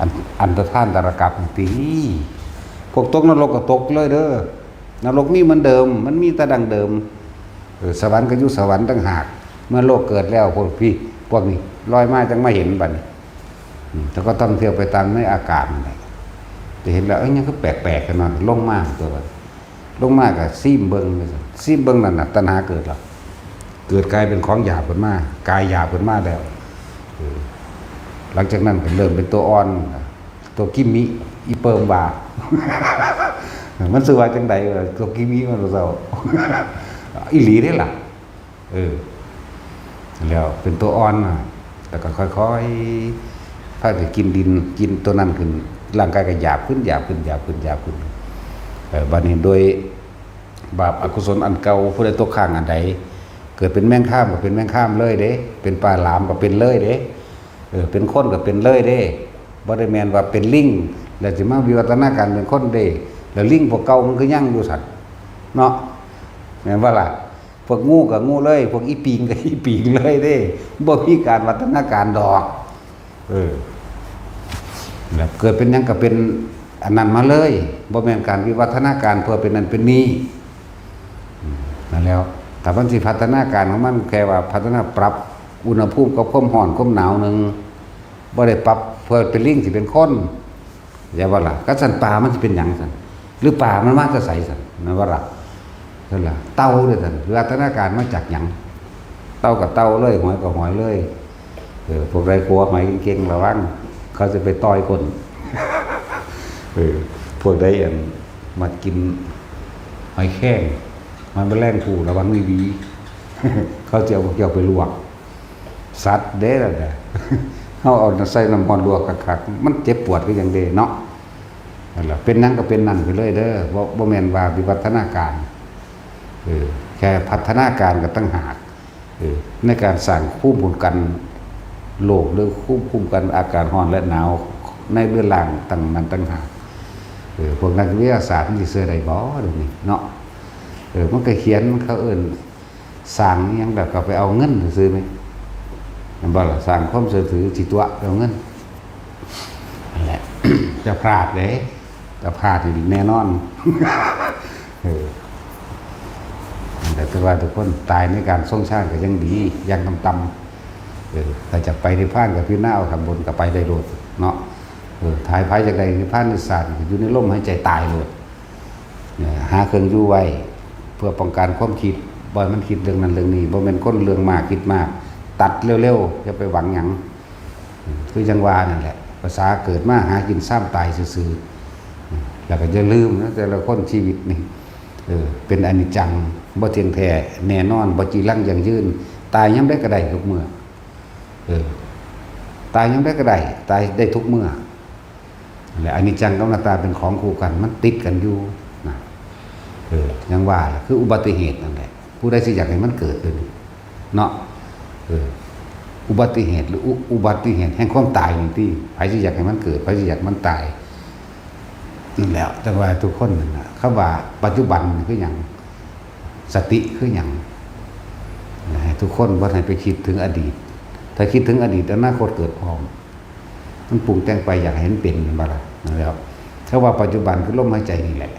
อัน อันตรธานตรกัปติ พวกตกนรกก็ตกเลยเด้อ นรกมีเหมือนเดิม มันมีแต่ดั้งเดิม เออ สวรรค์ก็อยู่สวรรค์ต่างหาก เมื่อโลกเกิดแล้ว พวกพี่ พวกนี้ลอยมาจังมาเห็นบัดนี้ อืม แต่ก็ต้องเที่ยวไปตามในอากาศนั่นแหละ จะเห็นแล้ว เอ้ย ยังคือแปลกๆกันเนาะ ลงมาตัวบัด ลงมาก็ซิมเบิ่ง ซิมเบิ่งนั่นน่ะ ตัณหาเกิดแล้ว เกิดกลายเป็นของหยาบขึ้นมา กายหยาบขึ้นมาแล้ว เออ หลังจากนั้นก็เริ่มเป็นตัวอ่อน ตัวกิมมิ อีเปิมว่า มันสิว่าจังใดวะ ตัวกิมมิมันบ่เศร้า อีหลีเด้ล่ะ เออ แล้วเป็นตัวอ่อนน่ะ แล้วก็ค่อยๆ พากันกินดิน กินตัวนั้นขึ้น ร่างกายก็หยาบขึ้น หยาบขึ้น หยาบขึ้น หยาบขึ้น เออ บัดนี้โดยบาปอกุศลอันเก่า ผู้ใดตกค้างอันใด เกิดเป็นแมงคามก็เป็นแมงคามเลยเด้ เป็นปลาหลามก็เป็นเลยเด้ เออ เป็นคนก็เป็นเลยเด้ บ่ได้แม่นว่าเป็นลิง แล้วสิมาวิวัฒนาการเป็นคนเด้ แล้วลิงพวกเก่ามันคือยังอยู่ซั่น เนาะ แม่นบ่ล่ะ พวกงูก็งูเลย พวกอีปิงก็อีปิงเลยเด้ บ่มีการวัฒนาการดอก เออ แบบเกิดเป็นหยังก็เป็นอันนั้นมาเลย บ่แม่นการวิวัฒนาการเพื่อเป็นนั่นเป็นนี่ อืม นั่นแล้ว ถ้ามันสิพัฒนาการของมันแค่ว่าพัฒนาปรับอุณหภูมิกับความร้อนความหนาวหนึ่ง บ่ได้ปรับเพื่อเป็นลิงสิเป็นคน อย่าว่าล่ะ คันซั่นปลามันสิเป็นหยังซั่น หรือปลามันมาแต่ไสซั่น นั่นว่าล่ะ นั่นล่ะ เต่าเด้อซั่น วิวัฒนาการมาจากหยัง เต่าก็เต่าเลย หอยก็หอยเลย เออ พวกใดขัวหอยเก่งๆ ระวัง เขาสิไปต่อยคน เออ พวกใดอันมักกินหอยแครง หอยแมลงภู่ ระวังมีหวี เขาสิเอาพวกเจ้าไปลวก สัตว์เด้ล่ะเด้อ เฮาเอาใส่น้ำร้อนลวกคักๆ มันเจ็บปวดคือหยังเด้เนาะ นั่นล่ะ เป็นหยังก็เป็นนั่นไปเลยเด้อ บ่ บ่แม่นว่าวิวัฒนาการ เออ แค่พัฒนาการก็ต่างหาก เออ ในการสร้างภูมิคุ้มกันโรค หรือภูมิคุ้มกันอาการร้อนและหนาวในเรือนร่างต่างนั้นต่างหาก เออ พวกนักวิทยาศาสตร์มันสิเชื่อได้บ่เดี๋ยวนี้เนาะ เออ มันก็เขียน เขาเอิ้นสร้างอิหยัง แล้วก็ไปเอาเงินซื่อๆไหม แม่นบ่ล่ะ สร้างความเชื่อถือ สิตั๋วไปเอาเงิน นั่นแหละ จะพลาดเด้ จะพลาดนี่แน่นอน เออ แต่ว่าทุกคนตายในการทรงชาติก็ยังดี อย่างต่ำๆ เออ ถ้าจะไปนิพพานก็พิจารณาเอาข้างบนก็ไปได้โลดเนาะ เออ ถ้าไผอยากได้นิพพานนิสสันอยู่ในลมหายใจตายโลด เนี่ย หาเครื่องอยู่ไว้ เพื่อป้องกันความคิด บ่ให้มันคิดเรื่องนั้นเรื่องนี้ บ่แม่นคนเรื่องมากคิดมาก ตัดเร็วๆ อย่าไปหวังหยัง อืม คือจังว่านั่นแหละ ภาษาเกิดมาหากินซ้ำตายซื่อๆ อืม แล้วก็อย่าลืมนะ แต่ละคนชีวิตนี่ เออ เป็นอนิจจัง บ่เที่ยงแท้ แน่นอน บ่จีรังยั่งยืน ตายยามใดก็ได้ทุกเมื่อ เออ ตายยามใดก็ได้ ตายได้ทุกเมื่อ และอนิจจังกับอนัตตาเป็นของคู่กัน มันติดกันอยู่นะ เออ ยังว่าล่ะ คืออุบัติเหตุนั่นแหละ ผู้ใดสิอยากให้มันเกิดเดี๋ยวนี้เนาะ เออ อุบัติเหตุหรืออุอุบัติเหตุแห่งความตายนี่ติ ไผสิอยากให้มันเกิด ไผสิอยากมันตาย นั่นแหละ แต่ว่าทุกคนนั่นน่ะ คำว่าปัจจุบันคือหยัง สติคือหยัง ให้ทุกคนบ่ให้ไปคิดถึงอดีต ถ้าคิดถึงอดีต อนาคตเกิดพร้อม มันปรุงแต่งไปอยากให้มันเป็น แม่นบ่ล่ะ นั่นแหละ คำว่าปัจจุบันคือลมหายใจนี่แหละ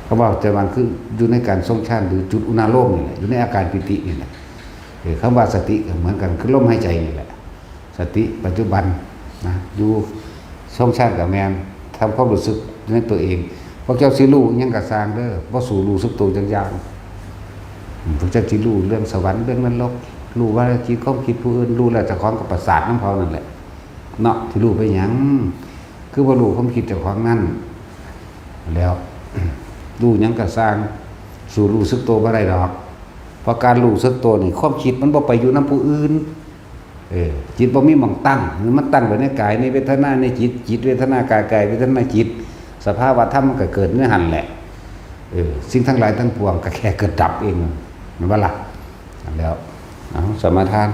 คำว่าปัจจุบันคืออยู่ในการทรงฌาน หรือจุดอุณาโลมนี่แหละ อยู่ในอาการปีตินี่แหละ เออ คำว่าสติก็เหมือนกัน คือลมหายใจนี่แหละ สติปัจจุบันนะ อยู่ทรงฌานก็แม่น ทำความรู้สึกในตัวเอง พวกเจ้าสิรู้อิหยังก็ซ่างเด้อ บ่สู้รู้สึกตัวจักอย่าง อืม พวกเจ้าสิรู้เรื่องสวรรค์ เรื่องนรก รู้ว่าจิตความคิดผู้อื่น รู้แล้วเจ้าของก็ประสาทนำเขานั่นแหละ เนาะ สิรู้ไปหยัง คือบ่รู้ความคิดเจ้าของนั่น แล้ว รู้หยังก็ซ่าง สู้รู้สึกตัวบ่ได้ดอก เพราะการรู้สึกตัวนี่ ความคิดมันบ่ไปอยู่นำผู้อื่น เออ จิตบ่มีหม่องตั้ง มันตั้งไว้ในกาย ในเวทนา ในจิต จิตเวทนา กาย กายเวทนา จิต สภาวะธรรมมันก็เกิดในหั่นแหละ เออ สิ่งทั้งหลายทั้งปวงก็แค่เกิดดับเอง แม่นบ่ล่ะ นั่นแหละ เอา สมาทาน